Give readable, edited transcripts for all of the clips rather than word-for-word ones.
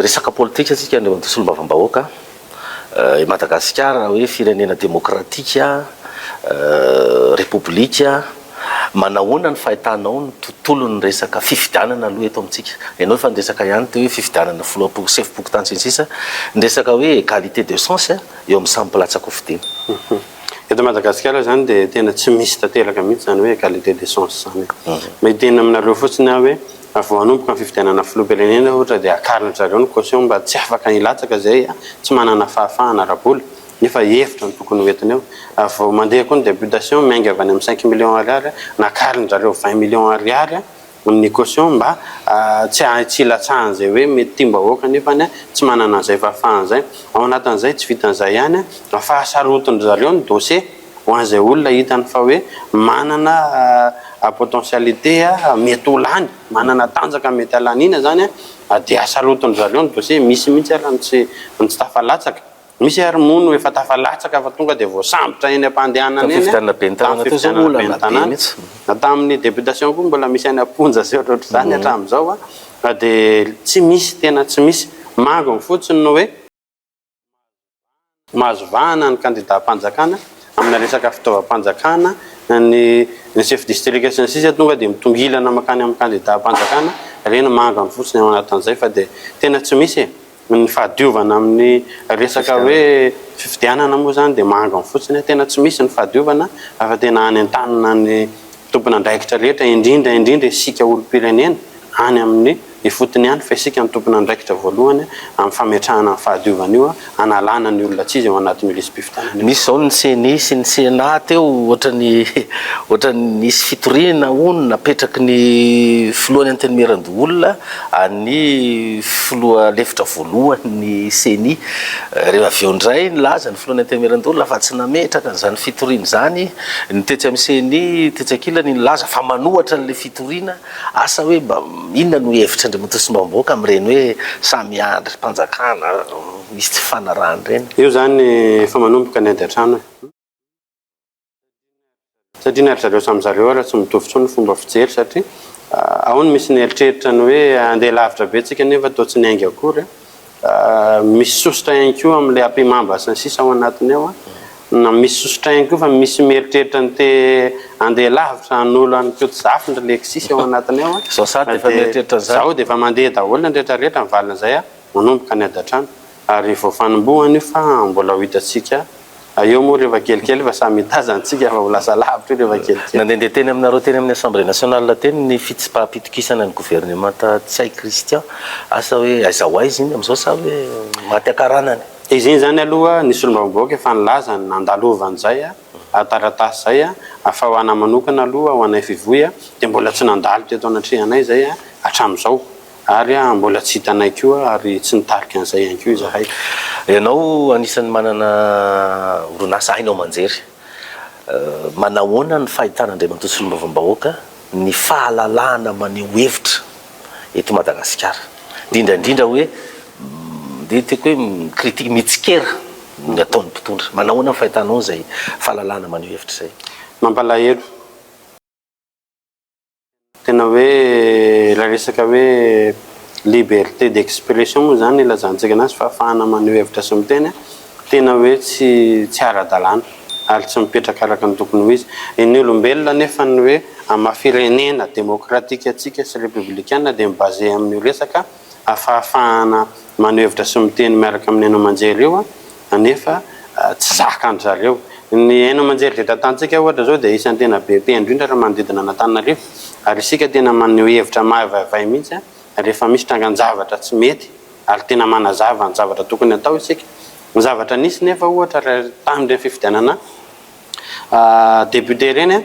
Resaka politika tsika Andriamatoa Solombavambahoaka. I Madagasikara hoe firenena demokratika, repoblika. Manahoana ny fahitanao ny tontolon'ny resaka fifidianana aloha eto amintsika? Ianao efa niresaka ihany teo hoe fifidianana filoham-poko, sefom-pokontany sy ny sisa. Ny resaka hoe égalité de chance eo amin'ny samy mpilatsa-kofidina. Eto Madagasikara izany dia tena tsy misy tanteraka mihitsy izany hoe égalité de chance izany. Miteny aminareo fotsiny aho hoe vao hanomboka ny fifidianana filoham-pirenena ohatra dia akarin-dry zareo ny caution mba tsy afaka hilatsaka izay tsy manana fahafahana ara-bola nefa hevitra no tokony ho entina eo. Vao mandeha koa ny députation miainga avy any amin'ny cinq millions ariary nakarin-dry zareo vingt millions ariary ny caution mba tsy tsy hilatsahan'izay hoe mety tiam-bahoaka nefa tsy manana an'izay fahafahana izay. Ao anatin'izay tsy vitan'izay ihany fa fahasarotin-dry zareo ny dossier ho an'izay olona hitany fa hoe manana potentialité mety ho lany, manana tanjaka mety halaniana izany dia hasarotin-dry zareo ny dossier, misy mihitsy ary ny tsy ny tsy tafalatsaka. Misy ary moa no efa tafalatsaka fa tonga dia voasambotra eny am-pandehanana Tamin'ny eny, fifidianana ben'ny tamin'ny tanàna teo izao fifidianana olana ben'ny be tanàna. mihitsy. Na tamin'ny députation koa mbola misy any am-ponja sy ohatrohatr'izany hatramin'izao fa dia tsy misy, tena tsy misy. Manginy fotsiny ny hoe mahazo vahana ny kandidam-panjakana amina resaka fitaovam-panjakana, ny ny chef district sy ny sisa tonga dia mitongilana mankany amin'ny kandidam-panjakana, ireny manginy fotsiny ao anatin'izay fa dia tena tsy misy e. Ny fahadiovana amin'ny resaka hoe fifidianana moa izany dia manginy fotsiny, tena tsy misy ny fahadiovana fa tena anentanana ny tompon'andraikitra rehetra, indrindra indrindra isika olom-pirenena any amin'ny ifotony any fa isika no tompon'andraikitra voalohany amin'ny fametrahana ny fahadiovana io hanalana ny olona tsy izy ao anatin'io lisi-pifidianana io. Nisy izao ny ceni sy ny Sénat teo ohatran'ny ohatran'ny nisy fitoriana hono napetraky ny filohan'ny Antenimierandoholona an'ny filoha lefitra voalohany ny ceni. Rehefa avy eo indray nilaza ny filohan'ny Antenimierandoholona fa tsy nametraka an'izany fitoriana izany. Ny tetsy amin'ny ceni tetsy ankilany nilaza fa manohatra an'ilay fitoriana. Asa hoe mba inona no hevitr'Andriamatoa Solombavambahoaka amin'ireny hoe samy andrim-panjakana misy tsy fifanarahana ireny? Io izany efa manomboka ny ady an-trano e. Satria na ry zareo samy zareo ara tsy mitovy intsony ny fomba fijery satria ao ny misy ny eritreritra ny hoe andeha lavitra be tsika nefa toa tsy niainga akory a. Misy sosotra ihany koa amin'ilay ampihimamba sy ny sisa ao anatiny ao a. Na misy sosotra ihany koa fa misy mieritreritra ny te andeha lavitra hanolo an'i Koto Zafy ry Lexis ao anatiny ao a. Zao sady efa mieritreritra an'izany. Zao dia efa mandeha daholo ny rehetra rehetra ny valin'izay a, manomboka ny ady an-trano. Ary vao fanombohana io fa mbola ho hitantsika eo moa rehefa kelikely fa samy hitazana tsika fa ho lasa lavitra io rehefa kelikely. Nandehandeha teny aminareo teny amin'ny Assemblée nationale teny ny fitsipaham-pitokisana ny governemanta Ntsay Christian. Asa hoe aiza ho aiza iny amin'izao sa hoe maty an-karanany? Izy iny izany aloha ny solombavambahoaka efa nilaza ny nandalovany izay taratasy izay fa ho anah manokana aloha ho anay Fivoy dia mbola tsy nandalo teto anatrehanay izay hatramin'izao. Ary mbola tsy hitanay koa ary tsy nitarika an'izay ihany koa izahay. Ianao anisan'ny manana orinasa haino aman-jery. Manahoana ny fahitan'Andriamatoa Solombavambahoaka ny fahalalahana maneho hevitra eto Madagasikara? Indrindra indrindra hoe ndeha tiako hoe mi-critique, mitsikera ny ataon'ny mpitondra. Manahoana ny fahitanao izay fahalalahana maneho hevitra izay? Mampalahelo. Tena hoe ilay resaka hoe liberté d'expression moa izany ilazantsika anazy, fahafahana maneho hevitra sy miteny, tena hoe tsy tsy ara-dalàna ary tsy mipetraka araka ny tokony ho izy. Ny olombelona anefa ny hoe amin'ny maha firenena demokratika antsika sy repoblikana dia mi-baser amin'io resaka fahafahana maneho hevitra sy miteny miaraka amin'ny haino aman-jery io anefa tsy zakan-dry zareo. Ny haino aman-jery izay tantanintsika ohatra izao dia isan'ny tena be mpiheno indrindra raha manodidina an'Antananarivo ary isika tena maneho hevitra mavaivay mihitsy rehefa misy trangan-javatra tsy mety ary tena manazava ny zavatra tokony hatao isika. Ny zavatra nisy nefa ohatra raha tamin'ireny fifidianana député ireny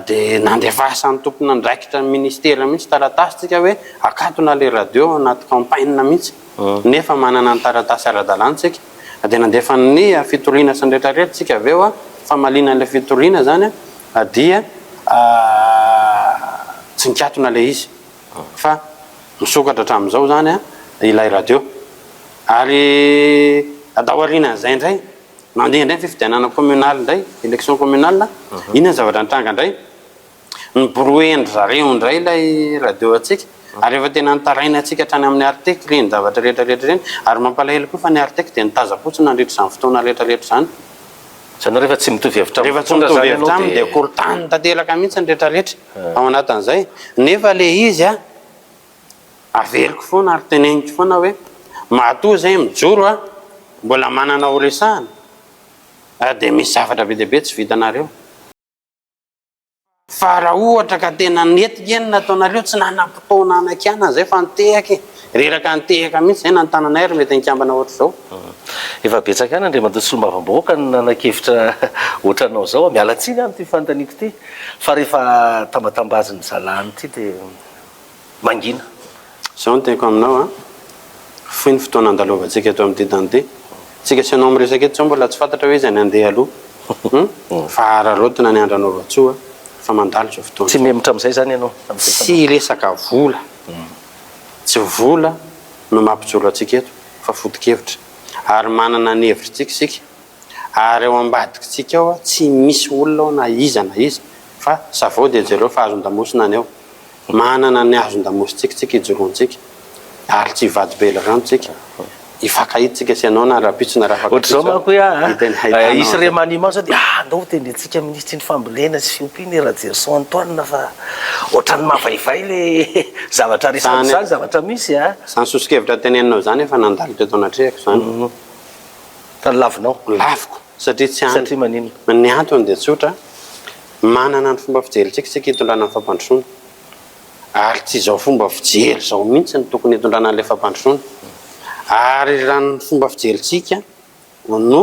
dia nandefasan'ny tompon'andraikitra ny ministera mihitsy taratasy tsika hoe akatona ilay radio ao anaty campagne mihitsy nefa manana ny taratasy ara-dalàna tsika dia nandefa ny fitoriana sy ny rehetra rehetra tsika avy eo famaliana an'ilay fitoriana izany dia tsy nikatona ilay izy fa misokatra hatramin'izao izany ilay radio ary atao aorianan'izay indray Nandeha indray ny fifidianana communale indray, élection communale, inona ny zavatra nitranga indray? Nibrouer-ndry zareo indray ilay radio antsika ary efa tena nitaraina antsika hatrany amin'ny Artec ireny zavatra rehetra rehetra ireny ary mampalahelo koa fa ny Artec dia nitazam-potsiny nandritra izany fotoana rehetra rehetra izany. Izany hoe rehefa tsy mitovy hevitra amin'ny Rehefa tsy mpitondra mitovy izany hevitra ianao aminy dia dia. korontany tanteraka mihitsy ny rehetra rehetra ao anatin'izay. Nefa ilay izy an, averiko foana ary teneniko foana hoe matoa izay mijoro an, mbola manana ho resahana dia misy zavatra be dia be tsy vitanareo. Fa raha ohatra ka tena nety nge ny nataonareo, tsy nanam-potoana hanakianana zay fa nitehaka e! Reraka nitehaka mihitsy zay na ny tananay ary mety nikambana ohatr'izao. Efa betsaka ihany Andriamatoa Solombavambahoaka no nanan-kevitra ohatranao izao. Miala tsiny aho amin'ity fanontaniako ity fa rehefa tambatambazin'ny zalahiny ity dia. Mangina. Izao no teniko aminao an, fohy ny fotoana andalovantsika eto amin'ity tany ity. Tsika sy ianao miresaka eto izao mbola tsy fantatra hoe iza ny handeha aloha hum, fa araraotina ny andro anaovan-tsoa fa mandalo izao fotoana Tsy izao. mihemotra amin'izay izany ianao amin'izay Tsy fanao. resaka vola, tsy vola no mampijoro antsika eto fa foto-kevitra. Ary manana ny hevitritsika isika Ary ao ambadikitsika ao tsy misy olona ao na iza na iza fa savao dia jereo fa azon-damosina ny ao. Manana ny hazon-damosintsika tsika ijoroantsika ary tsy hivadi-belirano tsika. Hifankahita tsika sy ianao na rahampitso na Ohatr'izao rahafankapitso manko hoe ah hiteny ah, hahitanao hisy an'izay. remaniement zao dia ah andao ho tendrentsika minisitry ny fambolena sy fiompiana i Rajerison Antoine fa ohatran'ny mavaivay le zavatra resahana Zany zany zavatra misy ah. Zany soso-kevitra teneninao zany efa nandalo teto anatrehako zany. Ka ny lavinao? Laviko, satria tsy any. Satria maninona? Ny antony dia tsotra, manana ny fomba fijerintsika isika hitondrana ny fampandrosoana. Ary tsy izao fomba fijery izao mihitsy no tokony hitondrana an'ilay fampandrosoana. Ary raha ny fomba fijerintsika no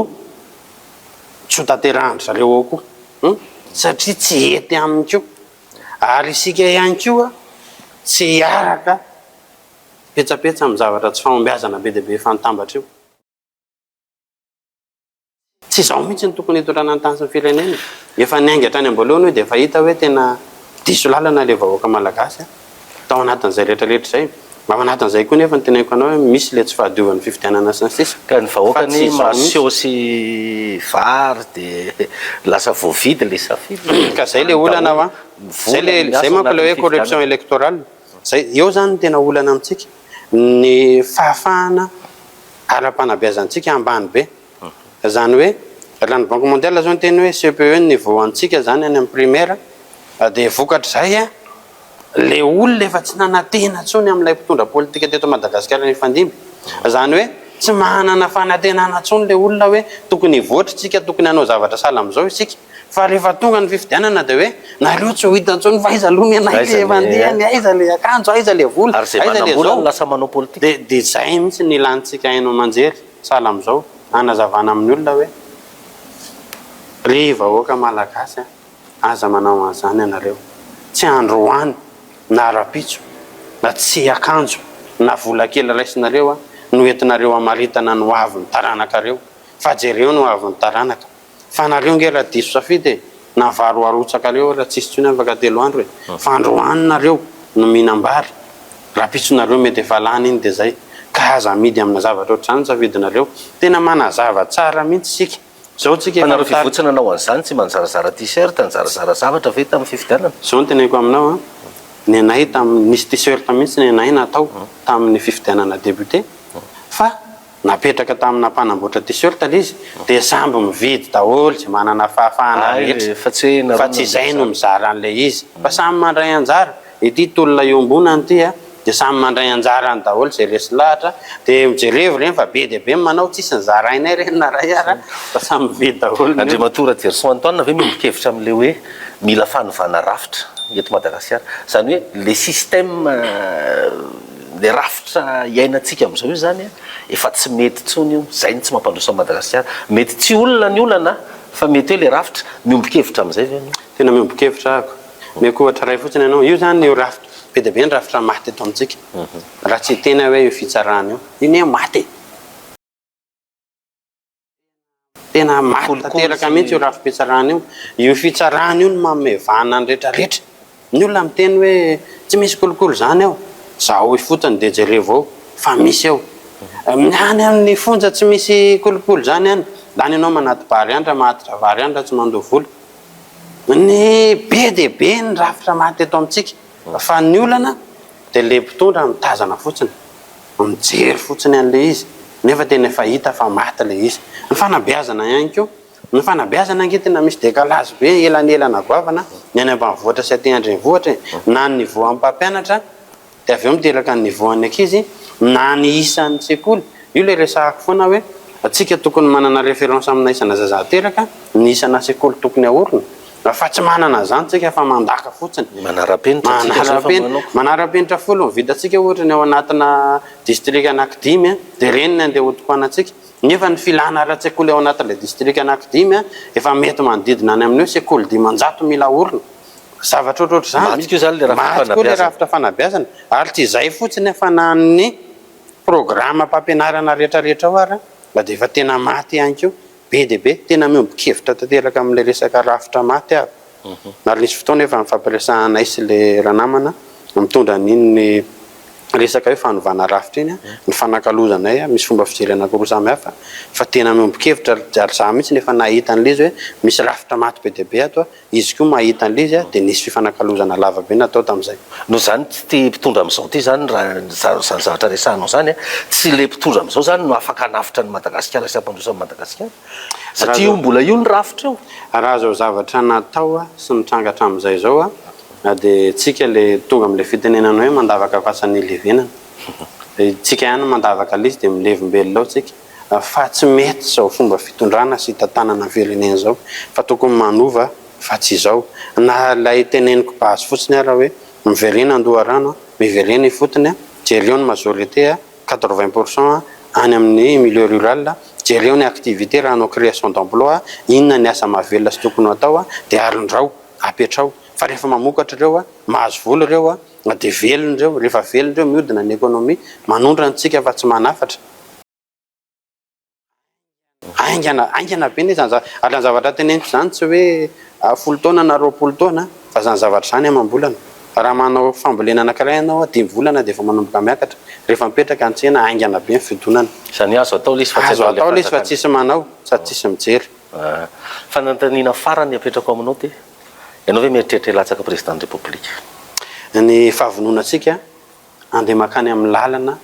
tsy ho tanterahan-dry zareo ao koa. Satria tsy hety aminy koa. Ary isika ihany koa tsy hiaraka petsapetsa amin'ny zavatra tsy fahombiazana be dia be efa nitambatra io. Tsy izaho mihitsy no tokony hitondrana ny tany sy ny firenena. Efa niainga hatrany am-boalohany io dia efa hita hoe tena diso lalana ilay vahoaka malagasy tao anatin'izay rehetra rehetra izay. Ao anatin'izay koa nefa no teneniko anao hoe misy ilay tsy fahadiovan'ny fifidianana sy ny sisa. Ka ny vahoaka Fa tsy anie izaho mihitsy. mahaseho sy vary dia lasa voavidy ilay safidy. Ka izay ilay olana hoa. Ny Izay vola ilay, no miasa izay ao manko ilay anatin'ny hoe corruption fifidianana. électorale. Izay, eo izany no tena olana amintsika. Ny fahafahana ara-panabeazantsika ambany be. Izany hoe raha ny banque mondiale zao niteny hoe CPE ny niveau antsika zany any amin'ny primaire dia vokatr'izay le olona efa tsy nanantena intsony amin'ilay mpitondra politika teto Madagasikara nifandimby. Izany hoe tsy manana fanantenana intsony le olona hoe tokony hivoatra isika, tokony hanao zavatra sahala amin'izao isika. Fa rehefa tonga ny fifidianana dia hoe nareo tsy ho hita intsony fa aiza aloha ny anay le efa andeha ny aiza le akanjo, aiza le vola, Ary izay aiza le manam-bola zao. no lasa manao politika. Dia dia izay mihitsy no ilantsika haino aman-jery sahala amin'izao, hanazavana amin'ny olona hoe ry vahoaka malagasy a, aza manao an'izany ianareo. Tsy androany na rahampitso na tsy akanjo na vola kely raisinareo no entinareo hamaritana ny hoavin'ny taranakareo fa jereo ny hoavin'ny taranaka. Fa nareo nge raha diso safidy e, na vary ho arotsakareo ara tsisy tsony afaka telo andro e, fa androany nareo no mihinam-bary, rapitso nareo mety efa lany iny de zay, ka aza amidy amina zavatra ohatr'izany ny safidinareo, tena manazava tsara mintsy isika, zao tsika Fa efa nareo mitady. fivotsy nanao an'izany tsy mba nizarazara t-shirt, nizarazara zavatra ve tamin'ny fifidianana? Zao no teneniko aminao an, ny anay tamin'ny, nisy t-shirt mintsy ny anay natao tamin'ny fifidianana député, fa Napetraka tamina mpanamboatra t-shirt ilay izy dia samby mividy daholo izay manana fahafahana rehetra fa tsy hoe nareo fa tsy izay no mizara an'ilay izy fa samy mandray anjara, ity tolona iombonana ity a, dia samy mandray anjara any daholo izay resy lahatra dia mijerevo ireny fa be dia be ny manao, tsisy nizarainay ireny na iray ara fa samy mividy daholo ny olona. Andriamatoa Rajerison Antoine ve miombon-kevitra amin'ilay hoe mila fanovana rafitra eto Madagasikara? Izany hoe ilay système Ilay rafitra iainantsika amin'izao io izany efa tsy mety intsony io, izay no tsy mampandroso an'i Madagasikara. Mety tsy olona ny olana fa mety hoe ilay rafitra. Miombon-kevitra amin'izay ve ianao? Tena miombon-kevitra ahako. Omeko ohatra iray fotsiny ianao. Io izany io rafitra, be dia be ny rafitra maty eto amintsika. Raha tsy hiteny aho hoe io fitsarana io. Io anie maty e! Tena maty tanteraka mihitsy io rafi-pitsarana io. Io fitsarana io no manome vahana ny retraretra. Ny olona miteny hoe tsy misy kolikoly izany ao. Zahao ifotony dia jerevo ao fa misy ao. Ny any amin'ny fonja tsy misy kolikoly izany any. Lany ianao manati-bary any raha mahatitra vary any raha tsy mandoa vola. Ny be dia be ny rafitra maty eto amintsika fa ny olana dia le mpitondra mitazana fotsiny, mijery fotsiny an'ilay izy nefa tena efa hita fa maty ilay izy. Ny fanabeazana ihany koa, ny fanabeazana ange tena misy décalage be, elanelana goavana ny any ambanivohitra sy aty an-drenivohitra e, na ny niveau an'ny mpampianatra Dia avy eo miteraka ny niveau an'ny ankizy na ny isan'ny sekoly. Io ilay resahako foana hoe tsika tokony manana référence amina isana zaza ateraka, ny isana sekoly tokony ahorina. Fa tsy manana an'izany tsika fa mandaka fotsiny. Manara-penitra tsika zao fa manao. Manara-penitra folo ny vitantsika ohatra ny ao anatina district anaky dimy dia ireny ny andeha hotokanantsika. Nefa ny filana ara-tsekoly ao anatin'ilay district anaky dimy efa mety manodidina any amin'ny hoe sekoly 500 mila ahorina. Zavatra ohatrohatr'izany. Maty koa izany ilay rafitra Maty koa ilay rafitra fanabeazana. Ary tsy izay fotsiny fa na ny programam-pampianarana rehetrarehetra ao ary dia efa tena maty ihany koa. Be dia be. Tena miombon-kevitra tanteraka amin'ilay resaka rafitra maty aho. Ary nisy fotoana efa nifampiresahanay sy ilay ranamana mitondra an'iny resaka hoe fanovana rafitra iny, nifanakalozanay, misy fomba fijery anankiroa samy hafa fa tena miombon-kevitra ary izaho mihitsy no efa nahita an'ilay izy hoe misy rafitra maty be dia be ato. Izy koa mahita an'ilay izy dia nisy fifanakalozana lava be natao tamin'izay. Noho izany tsy ity mpitondra amin'izao ity izany raha izany zavatra resahanao izany, tsy ilay mpitondra amin'izao izany no afaka hanavotra an'i Madagasikara sy hampandroso an'i Madagasikara. Satria io mbola io ny rafitra io. Raha izao zavatra natao sy nitranga hatramin'izay izao dia tsika ilay tonga amin'ilay fitenenana hoe mandavaka fasana ilevenana. Tsika ihany no mandavaka ilay izy dia milevimbelona ao tsika. fa tsy mety izao fomba fitondrana sy hitantanana ny firenena izao fa tokony manova fa tsy izao. Na ilay teneniko base fotsiny ara hoe miverena an-doharano, miverena ifotony, jereo ny majorité 80 pour cent any amin'ny milieu rural, jereo ny activité raha hanao création d'emploi, inona ny asa mahavelona sy tokony ho atao dia arindrao, apetrao fa rehefa mamokatra ireo, mahazo vola ireo dia velona ireo, rehefa velona ireo mihodina ny économie, manondrana antsika fa tsy manafatra. Haingana, haingana be anie izany zavatra, ary izany zavatra teneniko izany tsy hoe folo taona na 20 taona fa izany zavatra izany amam-bolana. Raha manao fambolena anankiray ianao, dimy volana dia efa manomboka miakatra. Rehefa mipetraka ny tsena, haingana be ny fidonana. Izany hoe azo atao ilay izy fa tsy Azo atao ilay izy fa tsisy manao sady tsisy mijery. Fanontaniana farany apetrako aminao dia, ianao ve mieritreritra hilatsaka président-n'ny République? Ny fahavononantsika Andeha mankany amin'ny lalana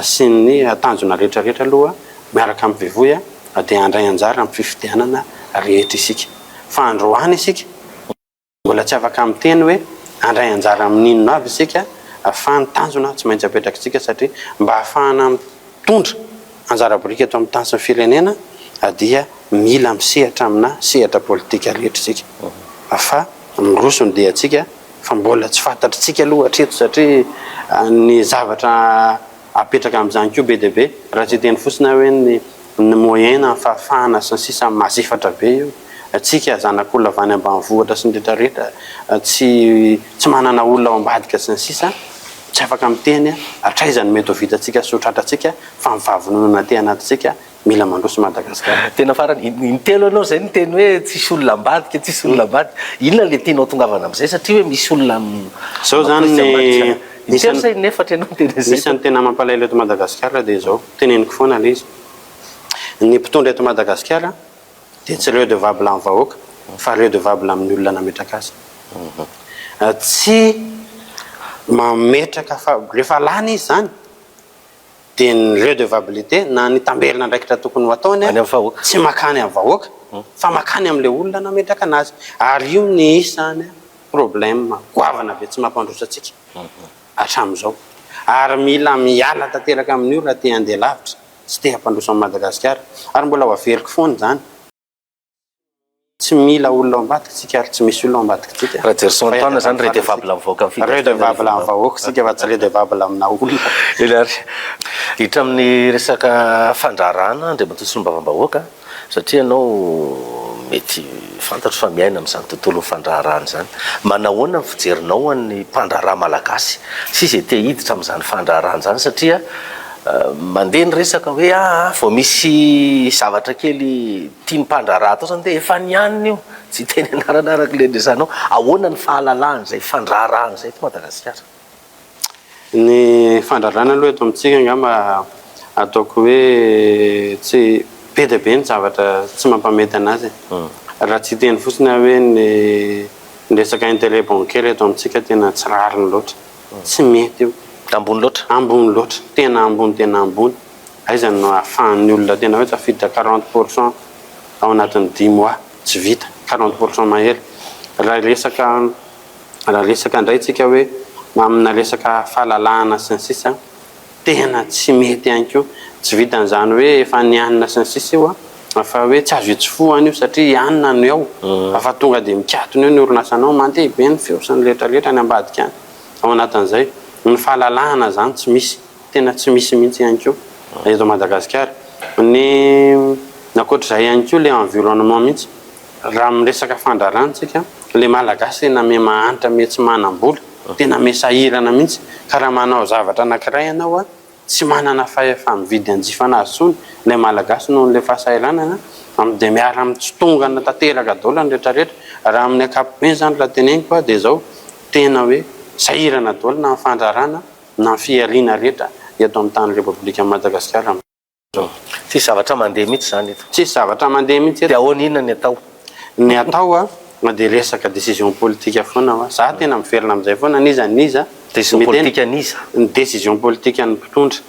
sy ny tanjona rehetra rehetra aloha miaraka amin'ny Vivoy dia handray anjara amin'ny fifidianana rehetra isika. Fa androany isika mbola tsy afaka miteny hoe handray anjara amin'inona avy isika fa ny tanjona tsy maintsy apetrakitsika satria mba hahafahana mitondra anjara biriky eto amin'ny tany sy ny firenena dia mila misehatra amina sehatra politika rehetra isika fa miroso ny diantsika Fa mbola tsy fantatritsika aloha hatreto satria ny zavatra apetraka amin'izany koa be dia be. Raha tsy hiteny fotsiny aho hoe ny ny moyen na ny fahafahana sy ny sisa mazefatra be io. Tsika zanak'olona avy any ambanivohitra sy ny rehetra rehetra tsy tsy manana olona ao ambadika sy ny sisa tsy afaka miteny hatraiza no mety ho vitantsika sy ho tratrantsika fa ny fahavononana aty anatintsika Mila mandroso Madagascar. Tena farany, intelo ianao izay niteny hoe tsisy olona ambadika, tsisy olona ambadika. Inona ilay tianao tongavana amin'izay satria hoe misy olona Izao izany mamporisika ny ambadika. Intelo sa inefatra ianao niteny an'izay? Isan'ny tena mampalahelo eto Madagasikara dia izao, teneniko foana ilay izy. Ny mpitondra eto Madagasikara dia tsy redevable amin'ny vahoaka fa redevable amin'ny olona nametraka azy. Tsy mametraka fa rehefa lany izy izany dia ny redevabilité na ny tamberin'andraikitra tokony ho ataony Any amin'ny vahoaka. tsy makany amin'ny vahoaka fa makany amin'ilay olona nametraka anazy ary io ny isany problème goavana be tsy mampandroso antsika hatramin'izao ary mila miala tanteraka amin'io raha te handeha lavitra sy te hampandroso an'i Madagasikara ary mbola ho averiko foana izany. Tsy mila olona ao ambadika tsika ary tsy misy olona ao ambadika tsika. Rajerison Antoine zany redevable amin'ny vahoaka mifidy azy. Redevable amin'ny vahoaka tsika fa tsy redevable amina olona. Eny ary. Hiditra amin'ny resaka fandraharahana Andriamatoa Solombavambahoaka satria ianao mety fantatro fa miaina amin'izany tontolon'ny fandraharahana izany. Manahoana ny fijerinao an'ny mpandraharaha malagasy sy izay te hiditra amin'izany fandraharahana izany satria mandeha ny resaka hoe aa vao misy zavatra kely Tian'ny mpandraharaha atao zany dia efa nianina io, tsy hiteny anarana araka ilay niresahanao. Ahoana ny fahalalahan'izay fandraharahana izay eto Madagasikara? Ny fandraharahana aloha eto amintsika angamba ataoko hoe tsy be dia be ny zavatra tsy mampamety anazy e. Raha tsy hiteny fotsiny aho hoe ny resaka intérêt bancaire eto amintsika tena tsy rariny loatra. Tsy mety io. Ambony loatra? Ambony loatra. Tena ambony tena ambony. Aiza no ahafahan'ny olona tena hoe tafiditra 40 pour cent ao anatin'ny dix mois? Tsy vita. 40 pour cent mahery. Raha resaka raha resaka indray tsika hoe amina resaka fahalalahana sy ny sisa, tena tsy mety ihany koa. Tsy vitan'izany hoe efa nianina sy ny sisa io an, fa hoe tsy azo itsofohana io satria ianina no eo, fa tonga dia mikatona eo ny orinasanao, mandeha be ny feo sy ny rehetrarehetra any ambadika any. Ao anatin'izay, ny fahalalahana izany tsy misy, tena tsy misy mihitsy ihany koa eto Madagasikara. Ny ankoatr'izay ihany koa ilay environnement mihitsy, Raha miresaka fandrarana tsika, le malagasy tena me mahantra me tsy manam-bola, tena me sahirana mihitsy, ka raha manao zavatra anakiray ianao a, tsy manana fahefa-mividy hanjifana azy intsony ilay malagasy noho ny fahasahiranana, dia miara mitsitongana tanteraka daholo ny retraretra, raha amin'ny ankapobeny izany raha teneniko a dia izao, tena hoe sahirana daholo na ny fandrarana na ny fihariana rehetra eto amin'ny tany Repoblikan'i Madagasikara. Tsisy zavatra mandeha mihitsy izany eto. Tsisy zavatra mandeha mihitsy eto. Dia ahoana inona ny atao? Ny atao a, dia resaka décision politique foana hoa. Za tena miverina amin'izay foana, n'iza n'iza. Décision politique an'iza? Ny décision politique an'ny mpitondra.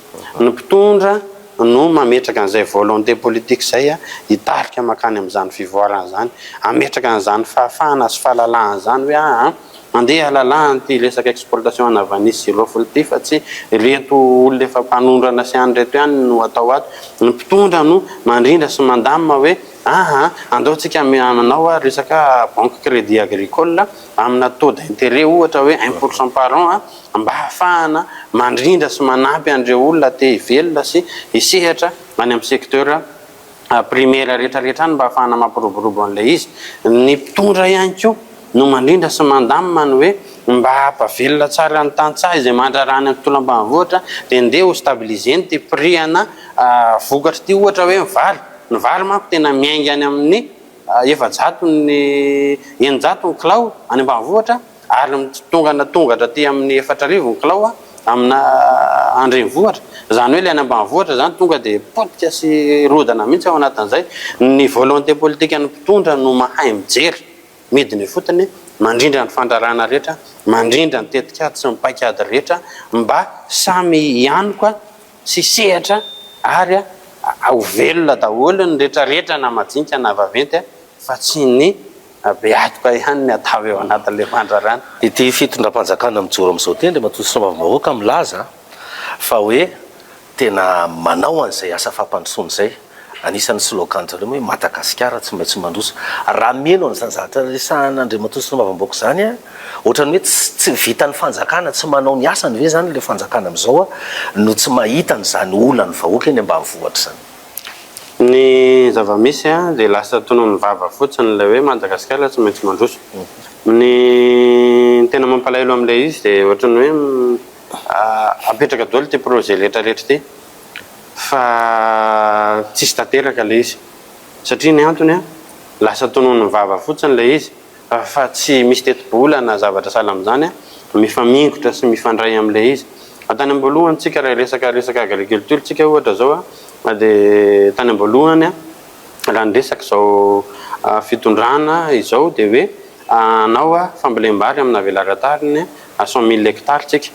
Ny mpitondra no mametraka an'izay volonté politique izay hitarika mankany amin'izany fivoarana izany. Hametraka an'izany fahafahana sy fahalalahana izany hoe aa. Andeha halalahana ity resaka exportation ana vanille sy girofle ity fa tsy ireto olona efa mpanondrana sy any ireto ihany no atao ato. Ny mpitondra no mandrindra sy mandamina hoe aa andao tsika manao resaka banque crédit agricole amina taux d'intérêt ohatra hoe un pour cent par an mba hahafahana mandrindra sy manampy an'ireo olona te hivelona sy hisehatra any amin'ny secteur primaire rehetra rehetra any mba hahafahana mampiroborobo an'ilay izy. Ny mpitondra ihany koa no mandrindra sy mandamina ny hoe mba hampavelona tsara ny tantsaha izay mandraharaha any amin'ny tontolo ambanivohitra dia ndeha ho stabiliser-ny ity prix ana vokatra ity ohatra hoe ny vary. Ny vary manko tena miainga any amin'ny 400 ny 600 ny kilao any ambanivohitra ary mitongana tonga hatraty amin'ny 4000 ny kilao amina an-drenivohitra. Izany hoe ilay any ambanivohitra izany tonga dia potika sy rodana mihitsy ao anatin'izay. Ny volonté politique an'ny mpitondra no mahay mijery, midina ifotony, mandrindra ny fandrarana rehetra, mandrindra ny tetikady sy ny paikady rehetra mba samy hianoka sy sehatra ary ho velona daholo ny rehetrarehetra na majinika na vaventy fa tsy ny Be atoka ihany ny atao eo anatin'ilay fandrarana. Ity fitondram-panjakana mijoro amin'izao ity, Andriamatoa Solombavambahoaka milaza fa hoe tena manao an'izay asa fampandrosoana izay. Anisan'ny slogan-dry zareo moa hoe Madagasikara tsy maintsy mandroso. Raha mino an'izany zavatra resahan'Andriamatoa Solombavambahoaka izany aho, ohatran'ny hoe tsy tsy vitan'ny fanjakana tsy manao ny asany ve izany ilay fanjakana amin'izao no tsy mahita an'izany olan'ny vahoaka eny ambanivohitra izany? Ny zava-misy dia lasa tonon'ny vava fotsiny ilay hoe Madagasikara tsy maintsy mandroso. Ny tena mampalahelo amin'ilay izy dia ohatran'ny hoe apetraka daholo ity projet rehetra rehetra ity fa tsisy tanteraka ilay izy. Satria ny antony lasa tonon'ny vava fotsiny ilay izy. fa tsy misy tetibola na zavatra sahala amin'izany mifamingotra sy mifandray amin'ilay izy. Tany am-boalohany tsika raha hiresaka resaka agriculture tsika ohatra zao dia tany am-boalohany raha niresaka izao fitondrana izao dia hoe hanao fambolem-bary amina velaran-tany 100 mille hectares tsika.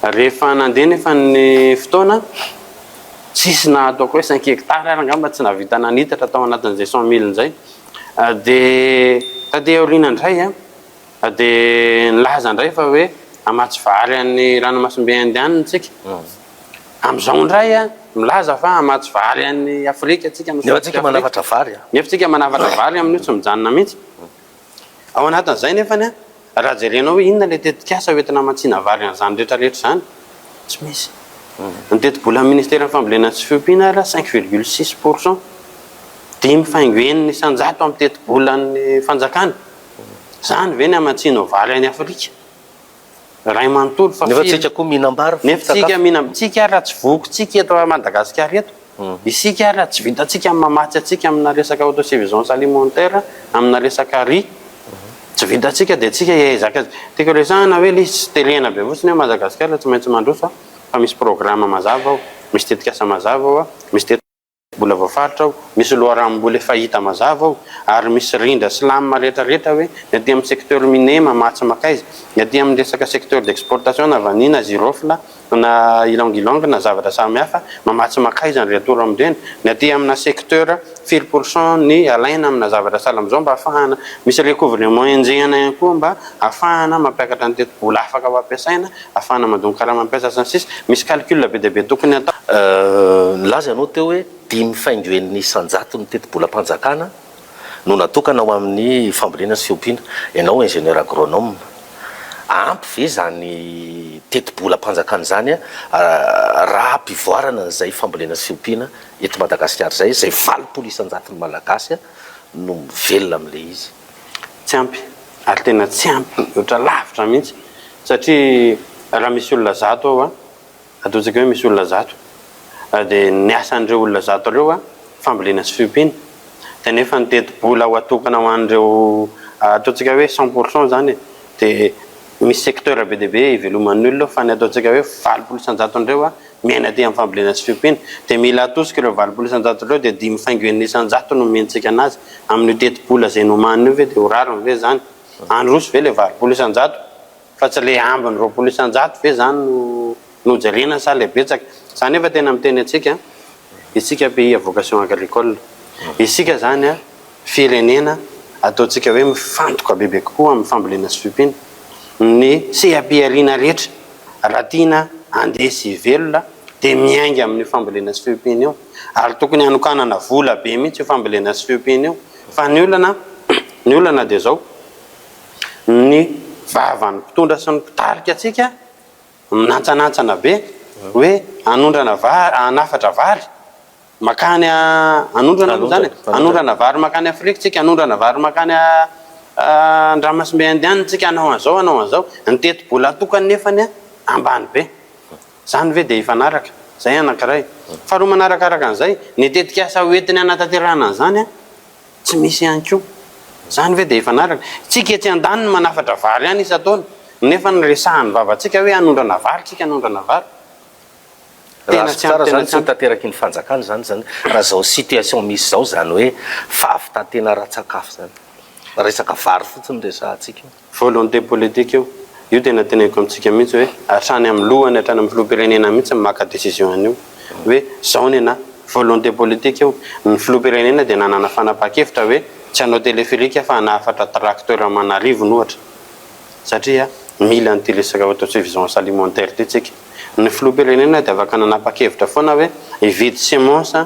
Rehefa nandeha nefa ny fotoana tsisy na ataoko hoe cinq hectares ary angamba tsy nahavita nanitatra tao anatin'izay 100 mille izay. Dia taty aoriana indray dia nilaza indray fa hoe hamatsy vary any ranomasimbe Indiana isika. Amin'izao indray milaza fa hamatsy vary any Afrika isika. Nefa tsika manafatra vary. Nefa tsika manafatra vary amin'io tsy mijanona mihitsy. Ao anatin'izay nefany Raha jerenao hoe inona ilay tetikasa hoentina hamatsiana vary an'izany rehetra rehetra izany, tsy misy. Ny tetibolan'ny ministeran'ny fambolena sy fiompiana ary 5,6 pour cent, 5.6% amin'ny tetibolan'ny fanjakana. Izany ve ny hamatsianao vary any Afrika? Iray manontolo fa Nefa tsika koa mihinam-bary Nefa tsika mihinam, tsika ary raha tsy voky tsika eto Madagasikara eto, isika ary raha tsy vitantsika ny mamatsy antsika amina resaka autosuffisance alimentaire, amina resaka riz, tsy vitantsika dia tsika hiezaka, tiako resahana hoe ilay izy tsy terena be fotsiny hoe Madagasikara tsy maintsy mandroso fa misy programme mazava ao, misy tetikasa mazava ao, misy. tetibola voafaritra ao, misy loharanom-bola efa hita mazava ao, ary misy rindra sy lamina rehetrarehetra hoe ny aty amin'ny secteur minier mamatsy makaiza, ny aty amin'ny resaka secteur d'exportation na vanille na girofle na ylang-ylang na zavatra samihafa mamatsy makaiza ny retour amin'ireny, ny aty amina secteur firy pour cent ny alaina amina zavatra sahala amin'izao mba ahafahana misy recouvrement enjehina ihany koa mba ahafahana mampiakatra ny tetibola afaka ho ampiasaina ahafahana mandoa ny karama mpiasa sy ny sisa Misy calcul be dia be tokony atao. Nilaza ianao teo hoe dimy faingo enina isan-jaton'ny tetibolam-panjakana no natokana ho amin'ny fambolena sy fiompiana. Ianao ingénieur agronome. Ampy ve izany tetibolam-panjakana izany raha hampivoarana an'izay fambolena sy fiompiana eto Madagasikara izay, izay 80 isan-jaton'ny Malagasy no mivelona amin'ilay izy? Tsy ampy, ary tena tsy ampy mihoatra lavitra mihitsy satria raha misy olona zato ao an, ataontsika hoe misy olona zato, dia ny asan'ireo olona zato ireo an, fambolena sy fiompiana, dia nefa ny tetibola ho atokana ho an'ireo, ataontsika hoe cent pour cent izany e, dia misy secteur be dia be iveloman'ny olona ao fa ny ataontsika hoe 80 isan-jaton'ireo an, miaina aty amin'ny fambolena sy fiompiana, dia mila atosika ireo 80 isan-jato ireo dia dimy faingo enina isan-jato no omentsika anazy amin'io tetibola izay nomanina io ve dia ho rariny ve izany? Handroso ve ilay 80 isan-jato fa tsy ilay ambiny 20 isan-jato ve izany no no jerena sa ilay betsaka? Za nefa tena miteny antsika, isika pays à vocation agricole, isika izany an, firenena ataontsika hoe mifantoka bebe kokoa amin'ny fambolena sy fiompiana, ny seha-pihariana rehetra raha tiana handeha sy hivelona dia miainga amin'io fambolena sy fiompiana io ary tokony hanokanana vola be mihitsy io fambolena sy fiompiana io fa ny olana ny olana dia izao ny vavan'ny mpitondra sy ny mpitarika antsika minantsanantsana be hoe hanondrana vary hanafatra vary Makany hanondrana aloha zany e, hanondrana vary makany Afrika tsika, hanondrana vary makany an-dranomasimbe Indiana tsika, hanao an'izao, hanao an'izao. Ny tetibola atokany nefany ambany be. Zany ve dia hifanaraka? Zay anankiray. Faharoa manarakaraka an'izay, ny tetikasa ho entiny hanatanterahana an'izany tsy misy ihany koa. Zany ve dia hifanaraka? Tsika etsy andaniny manafatra vary ihany isan-taona, nefa ny resahan'ny vavantsika hoe hanondrana vary tsika, hanondrana vary. Raha azoko tsara zany tsy ho tanteraky ny fanjakana zany zany raha zao situation misy zao zany hoe fahavitantena ara-tsakafo zany. Resaka vary fotsiny no resahantsika io. Volonté politique io. Io tena teneniko amintsika mihitsy hoe hatrany amin'ny lohany hatrany amin'ny filoham-pirenena mihitsy no maka décision an'io hoe zao nenà. Volonté politique io. Ny filoham-pirenena dia nanana fanapahan-kevitra hoe tsy hanao téléphérique fa hanafatra tracteur aman'arivony ohatra satria mila an'ity resaka autosuffisance alimentaire ity tsika. Ny filoham-pirenena dia afaka nanapa-kevitra foana hoe hividy semence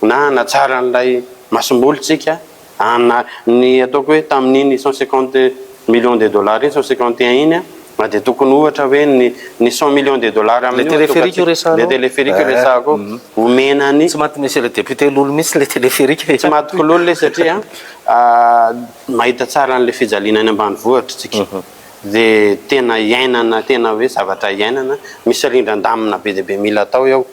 na hanatsara an'ilay masomboly tsika, hana, ny ataoko hoe tamin'iny 150 millions de dollars iny, 151 iny an, dia tokony ohatra hoe ny ny 100 millions de dollars Le amin'io téléphérique io atokantsika, resahanao? le téléphérique io Eh, resahako io, omena ny. Tsy maty monsieur le député lolo mihitsy le téléphérique e. Tsy matiko lolo le satria mahita tsara an'ilay fijaliana any ambanivohitra tsika. Dia tena iainana, tena hoe zavatra iainana, misy rindran-damina be dia be mila atao eo.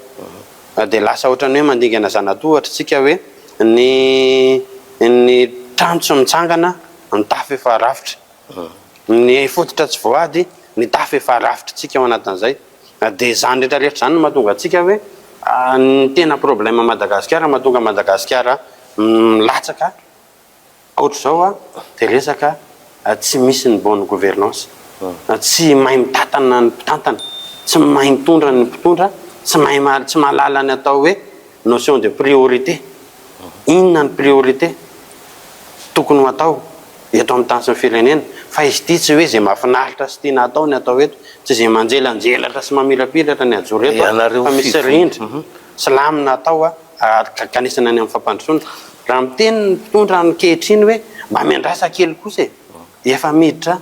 Dia lasa ohatran'ny hoe mandingana zana-tohatra isika hoe ny ny trano tsy mitsangana, ny tafo efa rafitra. Ny fototra tsy voady, ny tafo efa rafitritsika ao anatin'izay. Dia izany rehetra rehetra izany no mahatonga antsika hoe ny tena problème Madagasikara, mahatonga Madagasikara milatsaka Ohatr'izao a, dia resaka tsy misy ny bonne gouvernance, tsy mahay mitantana ny mpitantana, tsy mahay mitondra ny mpitondra, tsy mahay tsy mahalala ny atao hoe notion de priorité, inona ny priorité tokony ho atao eto amin'ny tany sy ny firenena, fa izy ity tsy hoe izay mahafinaritra sy tiana atao ny atao eto, tsy izay manjelanjelatra sy mamirapiratra ny ajoro eto Ianareo fa misy fivoy. rindra sy lamina atao a. Ary kanisana any amin'ny fampandrosoana. Raha miteny ny mpitondra ankehitriny hoe mba miandrasa kely kosa e, efa miditra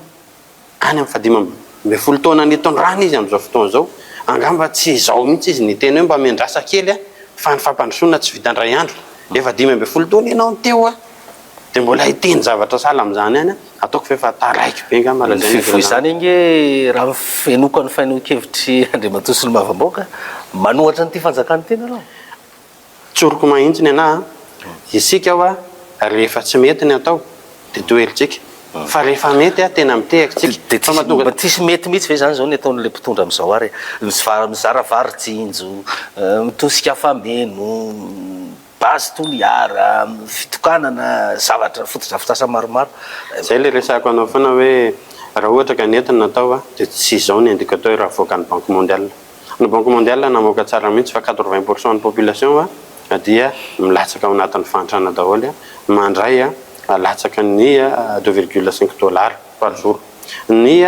any amin'ny fahadimy ambinifolo taona nitondrany izy amin'izao fotoana izao, angamba tsy izao mihitsy izy niteny hoe mba miandrasa kely fa ny fampandrosoana tsy vita indray andro. Efa 15 taona ianao no teo a, dia mbola hiteny zavatra sahala amin'izany ihany, ataoko fa efa taraiky be angamba Ny lazaina fivoy izany ange raha fenoiko ny fanehoan-kevitr'i Andriamatoa Solombavambahoaka, manohatra an'ity fanjakana ity nareo. Tsoriko mahintsy ny anah a! Isika hoa rehefa tsy mety ny atao dia toherintsika fa rehefa mety a tena mitehaka tsika Dia fa tsisy mahatonga tsisy mety mihitsy ve izany izao ny ataon'ilay mpitondra amin'izao ary e? Mizara vary tsinjo, mitosika fameno. Base Toliara, fitokanana zavatra fotodrafitrasa maromaro. Izay ilay resahako anao foana hoe raha ohatra ka nety ny natao dia tsy izao ny indicateur avoakan'ny Banque mondiale. Ny Banque mondiale namoaka tsara mihitsy fa 80 pour cent ny population dia milatsaka ao anatin'ny fahantrana daholo, mandray latsaka ny 2,5 dollars par jour. Ny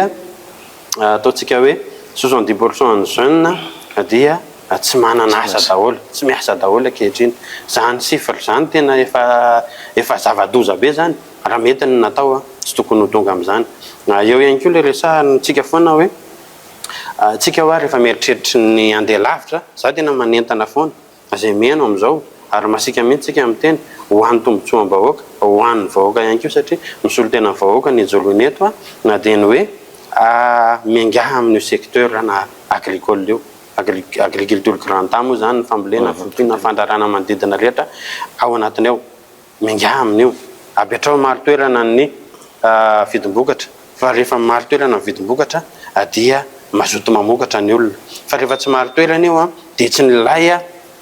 ataontsika hoe 70 pour cent ny jeunes dia tsy manana asa daholo, tsy miasa daholo ankehitriny. Izany chiffre izany tena efa efa zava-doza be izany, raha mety ny natao tsy tokony ho tonga amin'izany. Eo ihany koa ilay resahantsika foana hoe tsika hoa rehefa mieritreritra ny handeha lavitra, za tena manentana foana izay mihaino amin'izao ary masiaka mihitsy tsika miteny ho an'ny tombotsoam-bahoaka, ho an'ny vahoaka ihany koa satria misolo tena ny vahoaka ny ijoroana eto na dia ny hoe miaingaha amin'io secteur na agricole io. Agriculture grand A moa izany ny fambolena, fiompiana, fandraharahana manodidina rehetra ao anatiny ao. Miaingaha amin'io. Apetraho marin-toerana ny vidim-bokatra fa rehefa marin-toerana ny vidim-bokatra dia mazoto mamokatra ny olona. Fa rehefa tsy marin-toerana io dia tsy ny ilay